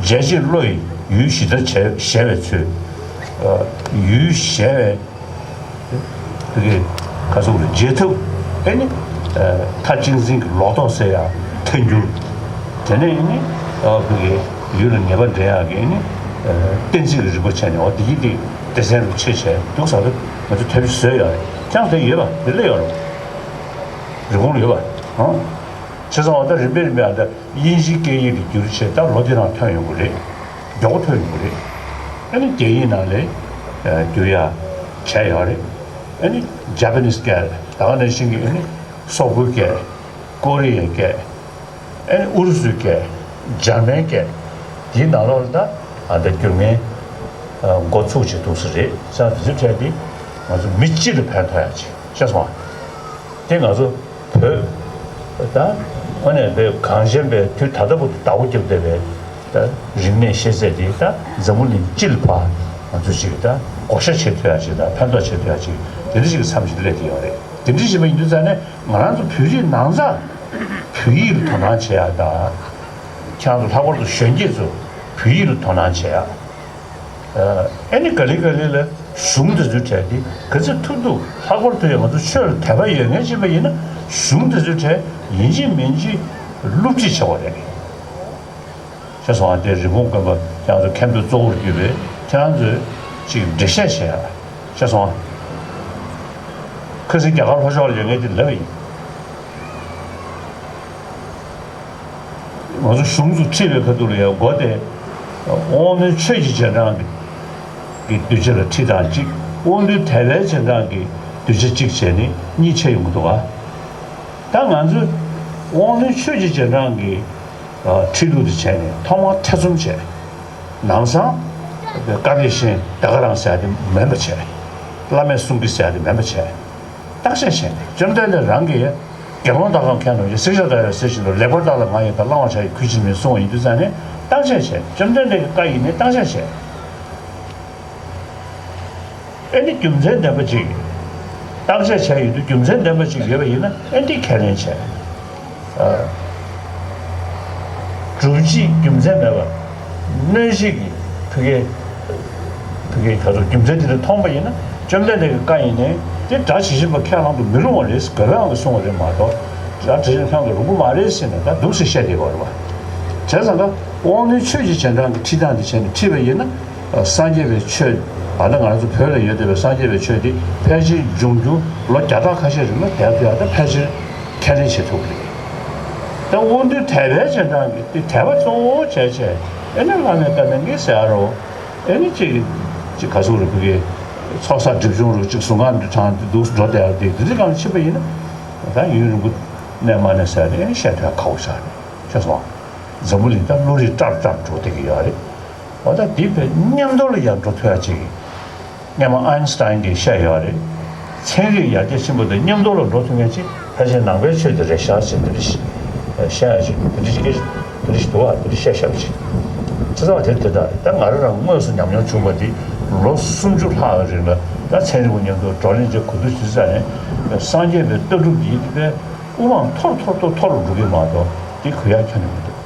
འཇལ་བྱེད་བློ་ཡི་ཡུལ་གཞི་ལྟར་གཞལ་བའི་ཚུལ། ཨ། ཡུལ་གཞལ་བའི། དེ་གའི་ཁ་སོག་ལ་རྗེས་ཐབས། ཨེ་ནི། ཨ། མཐར་གཅིག་འཛིན་གྱི་ལོག་རྟོག་སེལ་ཡ་ཐལ་འགྱུར། དེ་ནས་ཨེ་ནི། ཨ། དེ་གའི་ཡུལ་ལ་ངེས་པ་འདྲེན་ཡ་གི་ཨེ་ནི། ཨ། གཏན་ཚིགས་ཀྱི་རིག་པ་བྱས་ནས། འོ་དེ་གི་དེ་སྡེ་ཚན་རུ་ཕྱེ་བྱས་འདུག་ས་རེད། ང་ཚོ་དེབ་ཅིག་བཟོས་ཡོད་རེད། ཀྱང་དེ་ཡོད་པ་དེ་སླེབས་ཡོད་རེད། རིན་གོང་ལ་ཡོད་པ། ཨང་། བྱས་ཙང་འོ་ད་རིམ་པས་རིམ་པས་ཨ་ད་དབྱིན་ཇིའི་སྐད་ཡིག་ལ་བསྒྱུར་བྱས། ད་ལོ་འདི་རང་ཐོན་ཡོང་གི་རེད། མགྱོགས་པོ་ཐོན་ཡོང་གི་རེད། ཨ་ནི་རྒྱ་ཡིག་ནང་ལ་བསྒྱུར་ཡ་བྱས་ཡོད་རེད། ཨ་ནི་ཇ་པ་ནིས་སྐད། ད་ག་ནང་བཞིན་གྱི་ཨ་ནི་སོག་པོའི་སྐད། ཀོ་རི་ཡའི་སྐད། ཨ་ནི་ཨུ་རུ་སུའི་སྐད། འཇར་མན་སྐད། དེའི་ནང་ལོགས་ལ་ད་ཨ་ད་བསྒྱུར་མཁན་འགོ་ཚུགས་བྱས་འདུག་ས་རེད། ས་དེ་ཚོའི་གྲས་དེ་ང་ཚོ་མི་སྤྱི་ལ་ཕན་ཐོགས་ཡ་ཆེ་ཤེས་སོང་ཨ། དེ་ང་ཚོ་བོད་ད་དངོས་གནས་བོད་གངས་ཅན་པའི་དུས་ད་ལྟ་བར་དུ་བདག་པོ་རྒྱབ་བསྡད་པའི་ད་རིག་གནས་ཤེས་ཚད་དེ་ད་འཛམ་བུ་གླིང་སྤྱི་ལ་ཕར་ང་ཚོ་ཅིག་ད་བགོ་བཤའ་བྱེད་ཐུབ་ཡ་ཅིག་དང་ཕན་ཐོགས་བྱེད་ཐུབ་ཡ་ཅིག་དེ་འདྲ་ཞིག་གི་མཚམས་ཤིག་སླེབས་བསྡད་ཡོད་རེད། དེ་འདྲ་ཞིག་མ་ཡིན་དུས་ཙང་ནས་ང་རང་ཚོ་བོད་རིགས་ནང་ཚགས་བོད་ཡིག་ལ་དོ་སྣང་བྱེད་ཡ་དང་། ཁྱེད་རང་ཚོ་ལྷག་པར་དུ་གཞོན་སྐྱེས་ཚོ་བོད་ཡིག་ལ་དོ་སྣང་བྱེད་ཡ། ཨ་ནི་ག་ལེ་ག་ལེ་ལ་གཞུང་དེ་ཚོའི་གྲས་དེ་ག་ཚོད་ཐུབ་ཐུབ། ལྷག་པར་དུ་ཡང་ང་ཚོ་ཆོས་ལ་དད་པ་ཡོད་མཁན་ཅིག་ཡིན་པ་ཡིན་ན། གཞུང་དེ་ཚོའི་གྲས་ཡིན་གཅིག་མིན་གཅིག་སློབ་ཁྲིད་བྱེད་དགོས་རེད། ཤེས་སོང་ཨ། དེ་རིན་གོང་དཀོན་པ་ཁྱེད་རང་ཚོ་མཁན་པོའི་གཙོ་བོར་གྱུར་པའི་ཁྱེད་རང་ཚོས་ཅིག་འགྲེལ་བཤད་བྱེད་ཡ། ཤེས་སོང་ཨ། ཁ་སང་རྒྱ་གར་ལྷོ་ཕྱོགས་ལ་ཡོད་མཁན་དེ་ལབ་པ་ཡིན། ང་ཚོ་གཞུང་ཚོ་ཁྲིད་པའི་ཁ་ཐུག་ལ་ཡང་མགོ་དེ་དབང་རྣོན་ཆོས་ཀྱི་རྗེས་འབྲང་གི་གདུལ་བྱ་ལ་ཁྲིད་སྟངས་གཅིག། དབང་རྣོན་དད་པའི་རྗེས་འབྲང་གི་གདུལ་བྱ་གཅིག་བྱས་ནས་གཉིས་ཕྱེ་ཡོང་གི་འདུག་ག། ད་ང་ཚོས་དབང་རྣོན་ཆོས་ཀྱི་རྗེས་འབྲང་གི་ཁྲིད་ལུགས་དེ་བྱས་ནས་ཐོག་མར་ཐེ་ཚོམ་བྱས། ནམ་སང་བཀའ་བདེ་གཤེན་ད་ག་རང་ཟེར་ཡ་དེ་མིན་པ་བྱས། བླ་མའི་གསུང་གི་ཟེར་ཡ་དེ་མིན་པ་བྱས། བརྟག་དཔྱད་བྱས་ནས་བཅོམ་ལྡན་འདས་རང་གིས་དགེ་སློང་དག་གམ་མཁན་རྣམས་ཀྱིས། བསྲེགས་བཅད་བརྡར་བའི་གསེར་བཞིན་དུ། ལེགས་པར་བརྟགས་ལ་ང་ཡི་བརྡར། བླང་བར་བྱ་ཡི་གུས་ཕྱིར་མིན། གསུང་བ་ཡིན་དུས་ཙང་ནས་བརྟག་དཔྱད་བྱས། བཅོམ་ལྡན་འདས་ཀྱི་བཀའ་ཡིན་ནའི་བརྟག་དཔྱད་བྱས། ཨེ་ནི་རྒྱུ་མཚན་ལྡན་པ་ཅིག་བརྟག་དཔྱད་བྱས་ཡོད་དུས་རྒྱུ་མཚན་ལྡན་པ་ཅིག་ཡོད་པ་ཡིན་ན་ཨེ་འདི་ཁས་ལེན་བྱས། ཨ། སྒྲུབ་བྱེད་རྒྱུ་མཚན་མེད་པ། གནོད་བྱེད་ཀྱི་ཕ་གི་ཕ་གི་ག་ཚོད་རྒྱུ་མཚན་དེ་འདྲ་མཐོང་པ་ཡིན་ན་བཅོམ་ལྡན་འདས་ཀྱི་བཀའ་ཡིན་ནའི་དེ་དགྲ་བྱེད་བཞིན་པ་ཁས་བླང་དུ་མི་རུང་བ་རེད། དགོས་པའང་གིས་གསུངས་པ་རེད་མ་གཏོགས་དགྲ་བྱེད་བཞིན་ཁས་བླང་དུ་རུང་གི་མ་རེད་ཟེར་ནས་ད་འདུག་སེ་བཤད་བསྡད་པ་རེད་བ། བྱས་ཙང་ཀ་དབང་རྣོན་ཆོས་ཀྱི་རྗེས་འབྲང་གི་ཁྲིད་སྟངས་དེ་བྱས་ནས་ཁྲིད་པ་ཡིན་ན། སངས་རྒྱས་པའི་ཆོས། ད་ལྟ་ང་རང་ཚོ་བོད་ལ་ཡོད་བསྡད་པའི་སངས་རྒྱས་པའི་ཆོས་འདི་ཕལ་ཆེར་འབྱུང་འགྱུར་ལོ་བརྒྱ་ཕྲག་ཁ་ཤས་རིང་ལ་བསྡད་ཐུབ་ཡག་ད་ཕལ་ཆེར་ཁས་ལེན་བྱེད་ཐུབ་ཀྱི་རེད། ད་དབང་རྣོན་དད་པའི་རྗེས་འབྲང་གི་དེ་དད་པ་གཙོ་བོ་བྱས་བྱས་ཨེ་ནི་བླ་མའི་བཀའ་གནང་གི་ཟེར་ཡ་རོ། ཨེ་ནི་གཅིག་གཅིག་ག་ཟུག་རེད་ཕ་གི་ཚོགས་བསགས་སྒྲིབ་སྦྱོང་རུ་གཅིག་གཟུངས་སྔགས་འདི་བགྲངས་ཏེ་འདུག་འགྲོ་བསྡད་ཡག་དེ་དེ་འདྲ་གང་ཕྱིན་པ་ཡིན་ན་ད་ཡུན་རིང་པོ་གནས་མ་གནས་ཟེར་ཡ་དེ་ཨེ་ནི་བཤད་ཐུབ་ཡག་ཁག་པོ་ཆགས་རེད། ཤེས་སོང་ཨ། འཛམ་བུ་གླིང་ད་བློ་རིག་བཀྲག་བཀྲག་འགྲོ་བསྡད་ཀྱི་ཡོད་རེད། འོ་ད་འདི་བས་མཉམ་དུ་ལ་ཡར་འགྲོ་ཐུབ་ཡ་ཅིག་སྔོན་མ་ཨའིན་སི་ཊའིན་གྱིས་བཤད་ཡོད་རེད། ཚན་རིག་ཡར་རྒྱས་ཕྱིན་པ་དང་མཉམ་དུ་ལ་འགྲོ་ཐུབ་མཁན་ཅིག་ཕལ་ཆེར་ནང་པའི་ཆོས་དེ་རེད་ཤག་ཅེས་འདི་རེད་བཤད་ཡ་ཅིག་འདི་རེད་ཤག་འདི་རེད་ཤག་འདུག་ཨ། འདི་རེད་བཤད་བཤད་པ་ཅིག་བྱས་ཙང་དེ་དེ་ལྟར་ད་ང་རང་རང་དངོས་སུ་ཉམས་མྱོང་བྱུང་བ་འདི་ལོ་སུམ་ཅུ་ལྷག་གི་རིང་ལ་ད་ཚན་རིག་པ་མཉམ་དུ་བགྲོ་གླེང་བྱས་གོ་བསྡུར་བྱས་ཙང་ནས་སངས་རྒྱས་པའི་ལྟ་གྲུབ་འདི་ཡིན་པས་དབུ་མ་མཐོ་རུ་མཐོ་རུ་མཐོ་རུ་མཐོ་རུ་འགྲོ་གི་མ་གཏོགས་འདི་གུ་ཡག་ཁྱོན་ནས་མི་འདུག་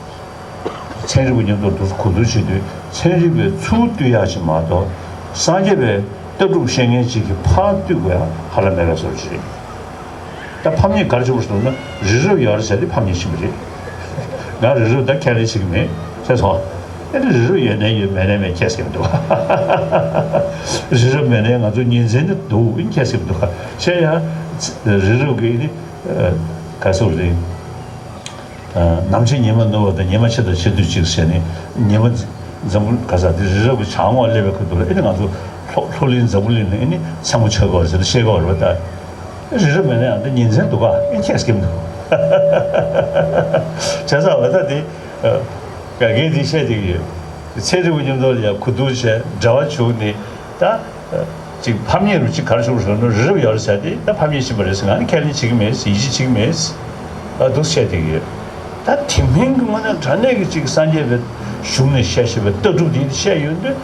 ཚན་རིག་པ་མཉམ་དུ་འདུག་གོ་བསྡུར་བྱེད་དུས་ཚན་རིག་པའི་ཚུལ་བསྟོད་ཡག་ཅིག་མ་གཏོགས་སངས་རྒྱས་པའི་ལྟ་གྲུབ་བཤད་མཁན་ཅིག་གིས་ཕར་བསྟོད་དགོས་ཡག་ཧ་ལམ་མེད་པའི་བཟོ་འདྲ་ཅིག་རེད། ད་ཕམ་ཉེས་ག་རེ་བྱུང་བ་ཞིག་འདུག་ན་རི་རབ་ཡོད་རེད་ཟེར་ཏེ་ཕམ་ཉེས་ཕྱིན་པ་རེད། ང་རི་རབ་ད་ཁས་ལེན་བྱེད་ཀྱི་མེད་ཟེར་སོང་། ཨེ་ནི་རི་རབ་ཡོད་ནའི་ཡོད་མེད་ནའི་མེད་ཁྱད་སྐྱེ་མི་འདུག་རི་རབ་མེད་ནའི་ང་ཚོ་ཉིན་མཚན་ནི་འདུག་ཨེ་ནི་ཁྱད་སྐྱེ་མི་འདུག་བྱས་ཡང་རི་རབ་ཀྱི་ཨེ་ནི་ག་ཟེར་རེད། ནམ་ཕྱེད་ཉི་མ་ནུབ་པ་དང་ཉི་མ་ཕྱེད་དང་ཕྱེད་དུས་གཅིག་བྱས་ནས་ཉི་མ་འཛམ་བུ་ག་ས་དེ་རི་རབ་ཀྱི་བྱང་ངོགས་སླེབས་པའི་ཁུལ་དུ་ལ་ཨེ་ནི་ང་ཚོ་ལྷོ་ལྷོ་གླིང་འཛམ་བུ་གླིང་ནས་ཨེ་ནི་མཚན་མོ་ཆགས་ཀྱི་ཡོད་རེད་ཟེར་ནས་བཤད་ཀྱི་ཡོད་རེད་པ། ད་རི་རབ་མེད་ན་ཡང་ད་ཉིན་མཚན་འདུག་ག་ཨེ་ཁྱད་སྐྱེ་མི་འདུག་བྱས་ཙང་ལ་ད་དེ་ག་གེ་དེ་བཤད་བསྡད་ཀྱི་ཡོད། ཚན་རིག་པ་མཉམ་དུ་ལ་ཡང་གོ་བསྡུར་བྱས་འབྲེལ་བ་བྱུང་ནས་ད། ཅིག་ཕམ་ཉེས་རུ་ཅིག་ག་རེ་བྱུང་ཟེར་ན་རི་རབ་ཡོད་རེད་ཟེར་ཏེ་ད་ཕམ་ཉེས་ཕྱིན་པ་རེད་ཟེར། ང་ནི་ཁས་ལེན་བྱེད་ཀྱི་མེད་ཟེར། ཡིད་ཆེས་བྱེད་ཀྱི་མེད་ཟེར། ཨ་འདུག་བཤད་བསྡད་ཀྱི་ཡོད། ད་དེ་མིན་གྱི་དངོས་གནས་དྲང་གནས་ཀྱི་ཅིག་སངས་རྒྱས་པའི་གཞུང་ནས་བཤད་བཞིན་པའི་ལྟ་གྲུབ་དེ་བཤད་ཡོང་དུས་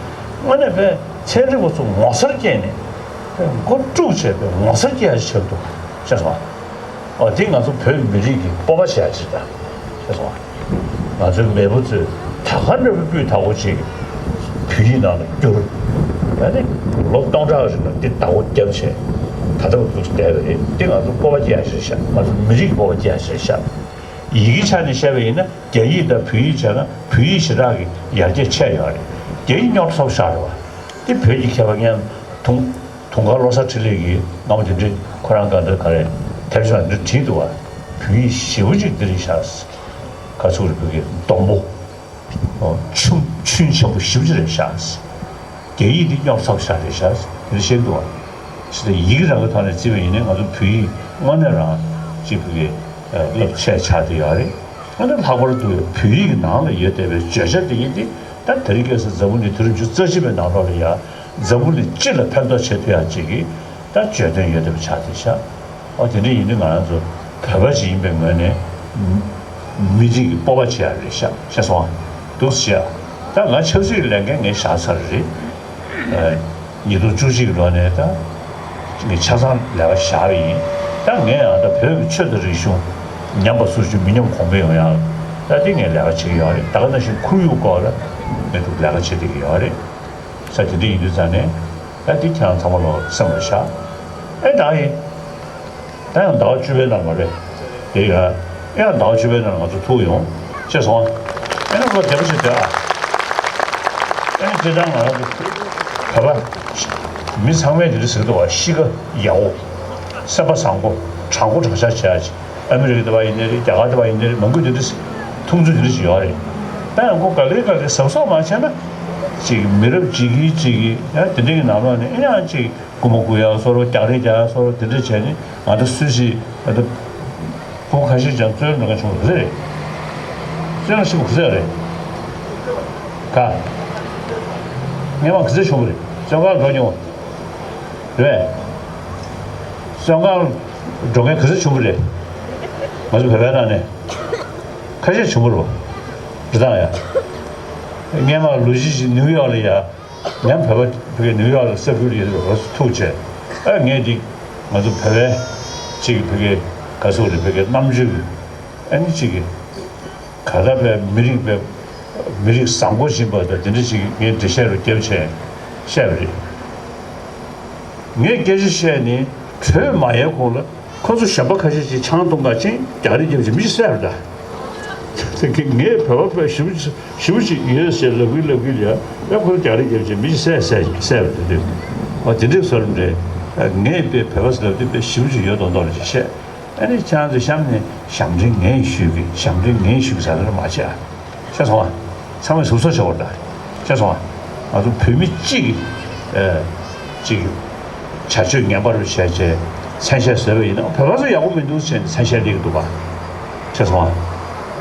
དངོས་གནས་པའི་ཚན་རིག་པ་ཚོ་ངོ་མཚར་སྐྱེས་ནས་མགོ་དཀྲུགས་བྱས་པའི་ངོ་མཚར་སྐྱེ་ཡ་ཞིག་ཆགས་འདུག་ཤེས་སོང་ཨ། ཨོ་དེ་ང་ཚོ་བོད་མི་རིགས་ཀྱི་སྤོབས་པ་བྱེད་ཡ་ཅིག་དང་ཤེས་སོང་ཨ། ང་ཚོའི་མེས་པོ་ཚོས་ད་ག་འདྲ་བའི་སྤུས་དག་པོ་ཅིག་བོད་ཡིག་ནང་ལ་བསྒྱུར། ད་ནི་ལོ་སྟོང་ཕྲག་རིང་ལ་འདི་བདག་པོ་བརྒྱབ་བྱས་ད་ལྟ་བར་འདུག་བསྡད་པ་རེད། འདི་ང་ཚོ་སྤོབས་པ་སྐྱེ་ཡ་ཞིག་རེད་ཤག་ང་ཚོ་མི་རིགས་ཀྱི་སྤོབས་པ་སྐྱེ་ཡ་ཞིག་རེད་ཤག་ཡི་གེ་ཆ་ནས་བཤད་པ་ཡིན་ན་རྒྱ་ཡིག་དང་བོད་ཡིག་བྱས་ན་བོད་ཡིག་ཞེ་དྲག་གི་ཡར་རྒྱས་ཆེ་ཡོད་རེད། རྒྱ་ཡིག་རྙོག་དྲ་ཚ་པོ་ཞེ་དྲག་རེད་བ། འདི་བོད་ཀྱི་མཁས་པ་ངས་དུང་དུང་དཀར་བློ་བཟང་འཕྲིན་ལས་ཀྱིས་སྔ་མོ་དེ་འདྲའི་ཁོ་རང་ག་འདྲ་ག་རེ་དེབ་ཆུང་འདི་བྲིས་འདུག་བ། བོད་ཡིག་ཞེ་པོ་ཅིག་འདི་རེད་ཤག་ག་ཚོད་རེད་བོད་ཀྱི་སྡོང་པོ། ཆུན་ཆུན་ཆེན་པོ་ཞེ་པོ་ཅིག་རེད་ཤག་རྒྱ་ཡིག་འདི་རྙོག་ཚ་པོ་ཞེ་དྲག་རེད་ཤག་དེ་འདྲ་བཤད་འདུག་བ། ཞེས་ཡི་གེ་རང་གི་ཐོག་ནས་བརྩིས་པ་ཡིན་ན་ང་ཚོ་བོད་ཡིག་དངོས་གནས་རང་ཅིག་བོད་ཀྱི་རླབས་ཆེ་ཆགས་བསྡད་ཡོད་རེད། ཨ་ནི་ལྷག་པར་དུ་བོད་ཡིག་གི་ནང་ལ་ཡོད་བསྡད་པའི་བརྗོད་བྱ་དེ་ཡིན་ཏེ་ད་དེ་རིང་ཁ་སང་འཛམ་བུ་གླིང་དུས་རབས་ཉི་ཤུ་རྩ་གཅིག་པའི་ནང་ལོགས་ལ་ཡང་འཛམ་བུ་གླིང་སྤྱི་ལ་ཕན་ཐོགས་བྱེད་ཐུབ་ཡག་ཅིག་གི་ད་བརྗོད་དོན་ཡོད་བསྡད་པ་ཆགས་བསྡད་ཤག་ཨོ་དེ་འདྲ་ཡིན་དུས་ང་རང་ཚོ་བོད་པ་ཅིག་ཡིན་པའི་ངོས་ནས་མི་རིགས་ཀྱི་སྤོབས་པ་བྱེད་ཡག་རེད་ཤག་ཤེས་སོང་ཨ། འདུག་ཟེར་ཡ། ད་ང་ཆབ་སྲིད་ལས་འགན་ངས་བཞག་ཚར་རེད། ཉིས་སྟོང་བཅུ་གཅིག་ལོ་ནས་ད་ངས་ཆ་ཚང་ལས་ཀ་བཞག་པ་ཡིན། ད་ངས་ཡང་ད་བོད་ཀྱི་ཆོས་དང་རིག་གཞུང་ཉམས་པ་སོར་ཆུད་མི་ཉམས་གོང་འཕེལ་ཡོང་ཡག་ད་དེ་ངས་ལས་ཀ་བྱེད་ཀྱི་ཡོད་རེད། ད་ག་ནང་བཞིན་ཁོར་ཡུག་སྐོར་ལ་ངས་ད་ལས་ཀ་བྱེད་བསྡད་ཀྱི་ཡོད་རེད། ས་དེ་འདྲ་ཡིན་དུས་ཙང་ནས་ད་དེ་ཁྱེད་རང་ཚང་མ་ལོ་སེམས་ལ་བཞག་ཨེ་ད་ཡིན། ད་ཡང་ཟླ་བ་བཅུ་པའི་ནང་མ་རེད། དེ་ཡ། ཡང་ཟླ་བ་བཅུ་པའི་ནང་ང་ཚོ་ཐུག་ཡོང་། ཤེས་སོང་། ཨེ་ན་ལོ་བདེ་པོ་ཞིག་སྡོད་ཨ། ཨེ་ན་སྤྱིར་བཏང་ང་རང་ཚོ་བོད་པ་མི་ཚང་མས་དེ་འདྲ་ཟེར་འདུག་བ། གཤིས་ཀ་ཡག་པོ། སེམས་པ་བཟང་པོ། དྲང་པོ་དྲང་བཞག་བྱེད་ཡ་ཅིག་ཨ་མི་རི་ཀ་དེ་བ་ཡིན་ནའི་རེད། རྒྱ་གར་དེ་བ་ཡིན་ནའི་རེད། མང་པོས་དེ་འདྲ་མཐོང་ཚུལ་དེ་འདྲ་ཞིག་ཡོད་རེད། ད་ཡང་ཁོ་ག་ལེ་ག་ལེ་གཟབ་གཟབ་མ་བྱས་ན། ཅིག་མི་རབས་ཅིག་གིས་ཅིག་གིས་ཡང་དེ་འདྲ་གི་ནང་ལོགས་ནས་ཨེ་ཡང་ཅིག་སྐུ་མ་སྐུ་ཡག་བཟོ་འདྲ། རྒྱག་རེས་རྒྱག་བཟོ་འདྲ། དེ་འདྲ་བྱས་ནས་ང་ཚོ་སུ་ཞིག་ང་ཚོ་ཕྲུ་གུ་ཁ་ཤས་ཀྱང་བཙོན་འགྲོ་མཁན་བྱུང་བ་རེད། བཙོན་ལ་ཞིག་གུ་ཟེར་རེད། ག་ངས་མ་ག་ཚོད་བྱུང་བ་རེད། བཙོན་ཁང་འགྲོ་མྱོང་བ་རེད། བཙོན་ཁང་འགྲོ་མཁན་ག་ཚོད་བྱུང་བ་རེད། ང་ཚོ་བོད་པའི་ནང་ནས་ཁ་ཤས་བྱུང་བ་རེད། རེད་དང་ཡ། སྔས་མ་ལོ་གཅིག་ཅིག་ནིའུ་ཡོག་ལ་ཡ། ངས་བོད་པ་ཕ་གི་ནིའུ་ཡོག་ལ་ས་ཁུལ་ཡོད་པ་ཐུག་བྱས། ཨ་ངས་འདི་ང་ཚོ་བོད་པའི་ཅིག་ཕ་གི་ག་ཚོད་རེད། ཕ་གི་རྣམ་དཔྱོད་ཀྱི་ཨ་ནི་ཅིག་གི་ག་ད་པའི་མི་རིགས་པའི་མི་རིགས་བཟང་པོ་ཡིན་པ་དང་དེ་འདྲ་ཅིག་ངས་འགྲེལ་བཤད་རུ་བརྒྱབ་བྱས་བཤད་པ་རེད། ངས་སྐད་ཆ་བཤད་ནི་གྲོས་མ་ཡལ་གོང་ལ་ཁོ་ཚོ་གཞན་པ་ཁ་ཤས་ཅིག་ཆང་འཐུང་ག་ཕྱིན་རྒྱག་རེས་བརྒྱབ་བྱས་མི་ཞིག་བསད་པ་འདྲ། དེ་གི་ངས་བོད་པ་དཔེ་ཞེ་པོ་ཞེ་པོ་ཅིག་ཡོད་ཟེར་ལབ་གི་ལབ་གི་ལ་ཡ་ཁོ་ཚོ་རྒྱག་རེས་བརྒྱབ་བྱས་མི་ཞིག་བསད་བསད་བསད་པ་དེ་འདྲ། འོ་དེ་འདྲའི་བཟོ་འདྲ། ངས་དཔེ་བོད་པ་ཟེར་ལབ་དུས་དཔེ་ཞེ་པོ་ཅིག་ཡོད་མདོག་མདོག་ཅིག་བཤད། ཨ་ནི་ཁྱེད་རང་ཚོ་གཤམ་ནས་ཞབས་འདྲེན་ངས་ཞུས་གི། ཞབས་འདྲེན་ངས་ཞུས་གི་ཟེར་ལ་མ་བྱེད་ཨ། ཤེས་སོང་ཨ། ཚང་མས་ཟུར་ཟ་བྱེད་དགོས་རེད་ད། ཤེས་སོང་ཨ། ང་ཚོ་བོད་མི་གཅིག་གིས་ཨ་ཅིག་བྱ་སྤྱོད་ངན་པ་རུ་བྱས་བྱས་མཚན་ཤས་བཟོས་པ་ཡིན་ན་བོད་པ་ཚོ་ཡག་པོ་མི་འདུག་ཟེར་ནས་མཚན་ཤས་སླེབས་ཀྱི་འདུག་ག། ཤེས་སོང་ཨ།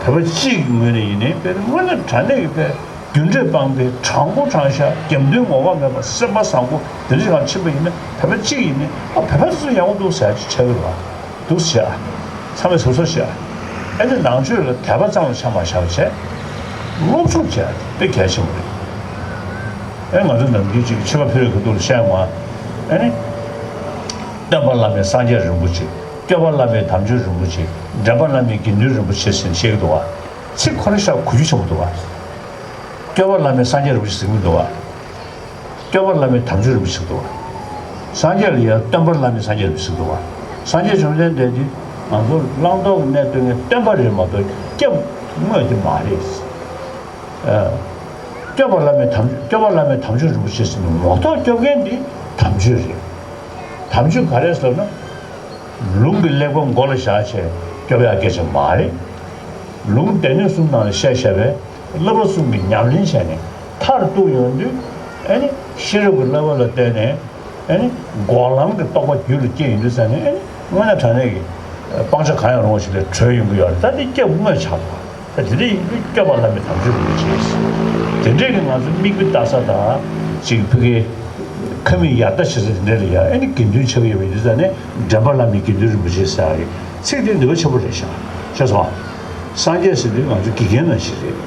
བོད་པ་གཅིག་གི་ངོས་ནས་ཡིན་ནའི་དཔེ་དངོས་གནས་དྲང་གནས་ཀྱི་དཔེ་རྒྱུ་འབྲས་སྤངས་པའི་དྲང་པོ་དྲང་བཞག་རྒྱབ་མདུན་ངོ་ཁ་མེད་པ་སེམས་པ་བཟང་པོ་དེ་འདྲ་ཞིག་ལ་ཕྱིན་པ་ཡིན་ན་བོད་པ་གཅིག་ཡིན་ནའི་ཨ་བོད་པ་ཚོ་ཡག་པོ་འདུག་ཟེར་ཡ་ཅིག་ཆགས་ཀྱི་རེད་བ། འདུག་སེ་བྱས་ཨ། ཚང་མས་ཟུར་ཟ་བྱས་ཨ། ཨ་ནི་ནང་ཆོས་ལ་དད་པ་ཙམ་ལ་ཆ་མ་བཞག་པ་བྱས། སློབ་སྦྱོང་བྱས་ཨ་དཔེ་གལ་ཆེན་པོ་རེད། ཨ་ནི་ང་ཚོ་ནམ་རྒྱུན་ཅིག་ཆོལ་ཁ་ཕེ་རེ་ཁ་ཐུག་ལ་བཤད་ཡོང་ཨ། ཨ་ནི། སྟོན་པ་བླ་མེད་སངས་རྒྱས་རིན་པོ་ཆེ། སྐྱོབ་པ་བླ་མེད་དམ་ཆོས་རིན་པོ་ཆེ། འདྲེན་པ་བླ་མེད་དགེ་འདུན་རིན་པོ་ཆེ་ཟེར་ནས་བཤད་ཀྱི་འདུག་བ། ཚིག་ཁོ་རང་ཤ་གུ་རྒྱུ་ཆེན་པོ་འདུག་བ། སྐྱོབ་པ་བླ་མེད་སངས་རྒྱས་རིན་པོ་ཆེ་ཟེར་གྱི་འདུག་བ། སྐྱོབ་པ་བླ་མེད་དམ་ཆོས་རིན་པོ་ཆེ་ཟེར་གྱི་འདུག་བ། སངས་རྒྱས་ལ་ཡང་སྟོན་པ་བླ་མེད་སངས་རྒྱས་རིན་པོ་ཆེ་ཟེར་གྱི་འདུག་བ། སངས་རྒྱས་བཅོམ་ལྡན་འདས་འདི་ང་ཚོ་བླང་དོར་གྱི་གནས་སྟོན་མཁན་སྟོན་པ་རེད་མ་གཏོགས་སྐྱབས་དངོས་དེ་མ་རེད། ཨ། སྐྱོབ་པ་བླ་མེད་དམ་སྐྱོབ་པ་བླ་མེད་དམ་ཆོས་རིན་པོ་ཆེ་ཟེར་ནས་ངོ་ཐོག་སྐྱོབ་མཁན་འདི་དམ་ཆོས་རེད། དམ་ཆོས་ག་རེ་ཟེར་ན། ལུང་གི་གླེགས་བམ་མགོ་ལ་བཞག་བྱས་སྐྱོབ་ཡག་སྐད་ཆ་མ་རེད། ལུང་སྡེ་སྣོད་གསུམ་ནང་ལ་བཤད་བཞག་པའི་བསླབ་པ་གསུམ་གྱི་ཉམས་ལེན་བྱས་ནས་མཐར་གཏུགས་ཡོང་དུས་ཨ་ནི་ཤེས་རབ་ཀྱི་བསླབ་པ་ལ་བརྟེན་ནས། ཨ་ནི་འགོག་ལམ་གྱི་རྟོགས་པ་རྒྱུད་ལ་སྐྱེས་ཡོང་དུས་ཙ་ནས་ཨ་ནི་དངོས་གནས་དྲང་གནས་ཀྱི་སྤང་བྱ་གང་ཡང་རུང་བ་ཞིག་ལ་གྲོལ་ཡོང་གི་ཡོད་རེད། ད་འདི་སྐྱབས་དངོས་ཆགས་པ། ད་དེ་འདྲ་ཡིན་དུས་སྐྱོབ་པ་བླ་མེད་དམ་ཆོས་རིན་པོ་ཆེ། དེ་འདྲས་ཀྱི་ང་ཚོ་མིག་དཔེ་ལྟ་ས་དང་ཅིག་ཕ་གི་ཁ་མིག་ཡར་ལྟ་བྱེད་ས་དེ་འདྲས་ལ་ཡ་ཨ་ནི་དགེ་འདུན་ཆགས་ཀྱི་ཡོད་པ་ཡིན་དུས་ཙ་ནས་འདྲེན་པ་བླ་མེད་དགེ་འདུན་རིན་པོ་ཆེ་ཟེར་ཡ་གི་ཚིག་དེ་ནུས་པ་ཆེན་པོ་རེད་ཤག། ཤེས་སོང་ཨ། སངས་རྒྱས་ཟེར་དུས་ང་ཚོ་དགེ་རྒན་ནང་བཞིན་རེད།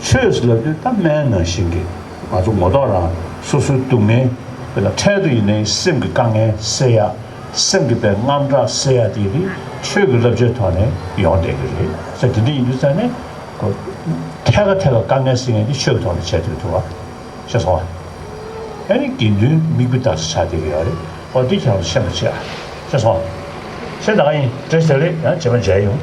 ཆོས་ཟེར་ལབ་དུས་ད་སྨན་ནང་བཞིན་གྱི། ང་ཚོ་ངོ་ཐོག་རང་སོ་སོའི་སྡུག་བསྔལ་དཔེར་ན་འཕྲལ་དུ་ཡིན་ནའི་སེམས་ཀྱི་དཀའ་ངལ་སེལ་ཡ། སེམས་ཀྱི་དཔེ་དངངས་སྐྲག་སེལ་ཡ་དེ་ནི་ཆོས་ཀྱི་བསླབ་བྱའི་ཐོག་ནས་ཡོང་བསྡད་ཀྱི་རེད་ཟེར། དེ་འདྲ་ཡིན་དུས་ཙང་ནས་ཁོ་ཐད་ཀ་ཐད་ཀ་དཀའ་ངལ་སེལ་མཁན་དེ་ཆོས་ཀྱི་ཐོག་ནས་བྱས་ཐུབ་ཐུབ་པ་ཤེས་སོང་བ། ཨ་ནི་དགེ་འདུན་མིག་དཔེ་ལྟ་ས་ཆགས་བསྡད་ཀྱི་ཡོད་རེད། ཨོ་འདི་ཁྱེད་རང་ཚོ་ཤེས་པ་བྱེད་ཨ། ཤེས་སོང་། ཤེས་ད་ག་ཡིན། བཀྲ་ཤིས་བདེ་ལེགས། ཡང་རྗེས་མ་མཇལ་ཡོང་།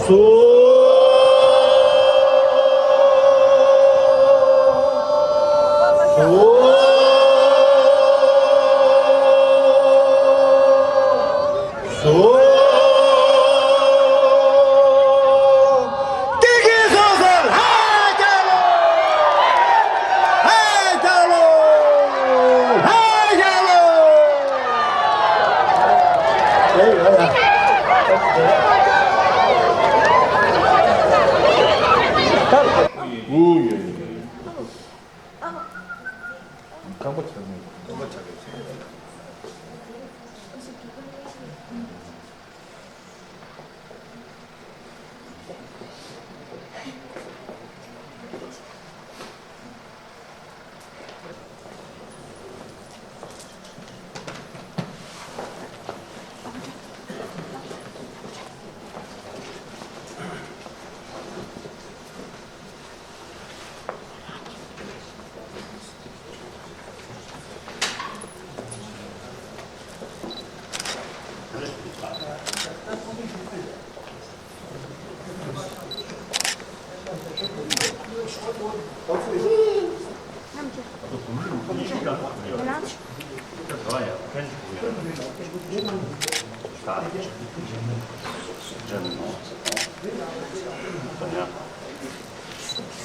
སོ། སོ། སོ། ཀྱེ་ཀྱེ་སོ་སོ་ལྷ་རྒྱལ་ལོ། ལྷ་རྒྱལ་ལོ། ལྷ་རྒྱལ་ལོ། ཨེ་ཡ་ཡ། ཨུ་ཡ་ཡ། རྐང་པ་ཆག་ནས་རྐང་པ་ཆག་གི་ཆག་གི།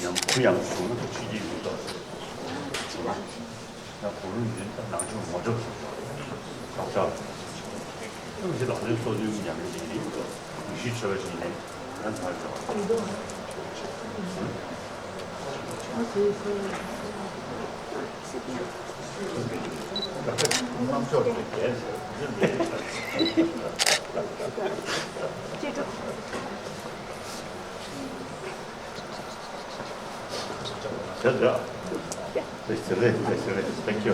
ཡང་ཁུ་ཡང་བྱུང་ན་ཕྱི་རྒྱལ་ཡོད་དོ། བྱུང་ན་ཡང་གོ་རུ་ཡིན་ད་ནང་ཆུང་ངོ་སྤྲོད་ཐོག་ཆ། ཡང་ཞིག་ལག་ལེན་སོགས་དུས་ཉམས་ལེན་བྱེད་ཀྱི་ཡོད་དོ། ཡུལ་ཤུལ་ཆོས་པ་ཞིག་ཡིན་ནའི་ཡང་ཚར་འགྲོ། Thank you.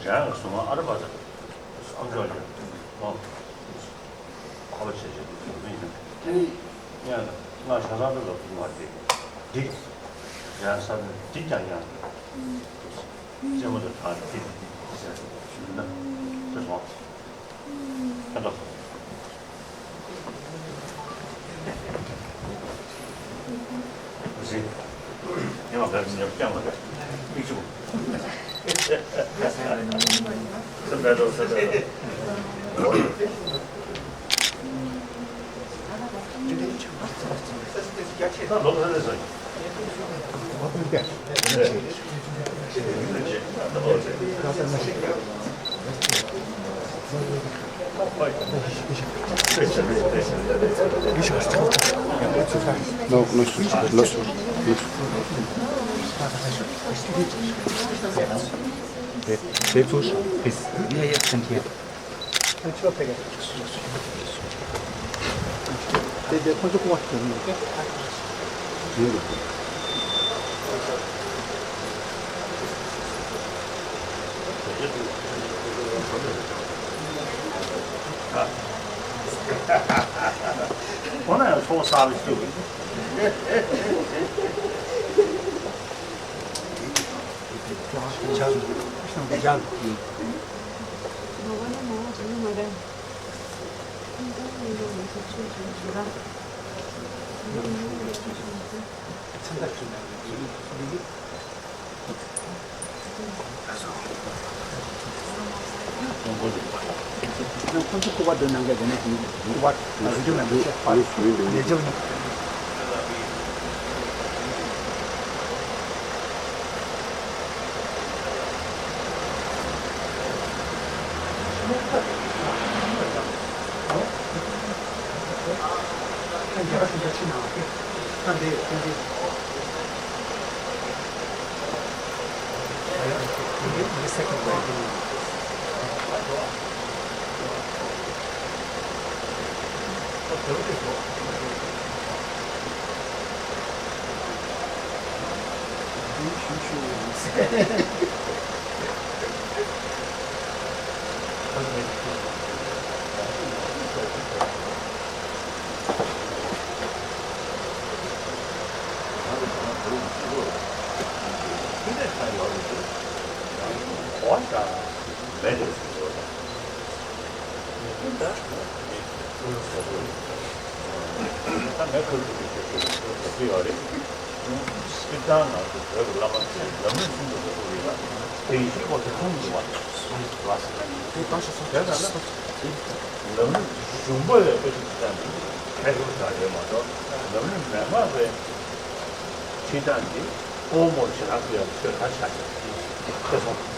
འཇང་གི་སོ་མ་ཨ་ར་པ་དང་ཨམ་ཅོག་ལ་ཨོ་ཁོ་བ་ཆེ་ཆེ་དུ་མི་ཡིན་ཡང་ང་ཆ་ཚང་དུ་ལོག་ཐུབ་མ་རེད། འདི་ཡང་ས་ནི་འདི་ཀྱང་ཡང་རྩེད་མོ་དང་ཐང་དེ་དེ་དེ་ཟེར་ན་དེ་སོང་། ཨ་ལོ། ཟིན། ཉི་མ་འགའ་ཉོབ་ཀྱང་མ་རེད། མིག་ཆུ། སེམས་པའི་རོ་སེམས་པའི་རོ། ད་ལོ་ཁ་ལས་སོ་ཡིན། དེ་ཚོ་ཤོག་པིས། ཡ་ཡ་སེམས་ཁྱེད། དེ་དེ་ཁོ་ཚོ་ཀོ་བ་ཡིན་ནོ། ཁོ་ན་ཡང་ཚོགས་གསར་པའི་སྐྱོ་གི། ཁོང་ཚོ་སྐུ་པར་འདོན་གནང་མཁན་དེ་ནས་སྐུ་པར་ཞུ་རྒྱུ་མེད་པ་བཤད་པ་ལས་བྱེད་པ་ཡིན། སྤྱིར་བཏང་ང་ཚོ་བོད་ཀྱི་བླ་མ་ཚོས་ལམ་རིམ་ཟིན་ཏུ་ལྷོད་པོ་ཡིན་ལ་བདེན་བཞིའི་སྐོར་དུ་ཁུངས་མེད་པ་ལ། དེ་ལྟར་ན་ལམ་རིམ་གཞུང་པ་བའི་དཔེ་ཆ་ཅིག་བལྟས་ན་ཁྱད་པར་དག་རེད་མ་གཏོགས་ལམ་རིམ་མེད་པ་བའི་ཁྲིད་སྟངས་དེ་ཨོ་མོར་ཞེ་དྲག་ཐུག་ཡག་ཆོས་ད་ཆ་ཆེ་ཐེ་སོང་།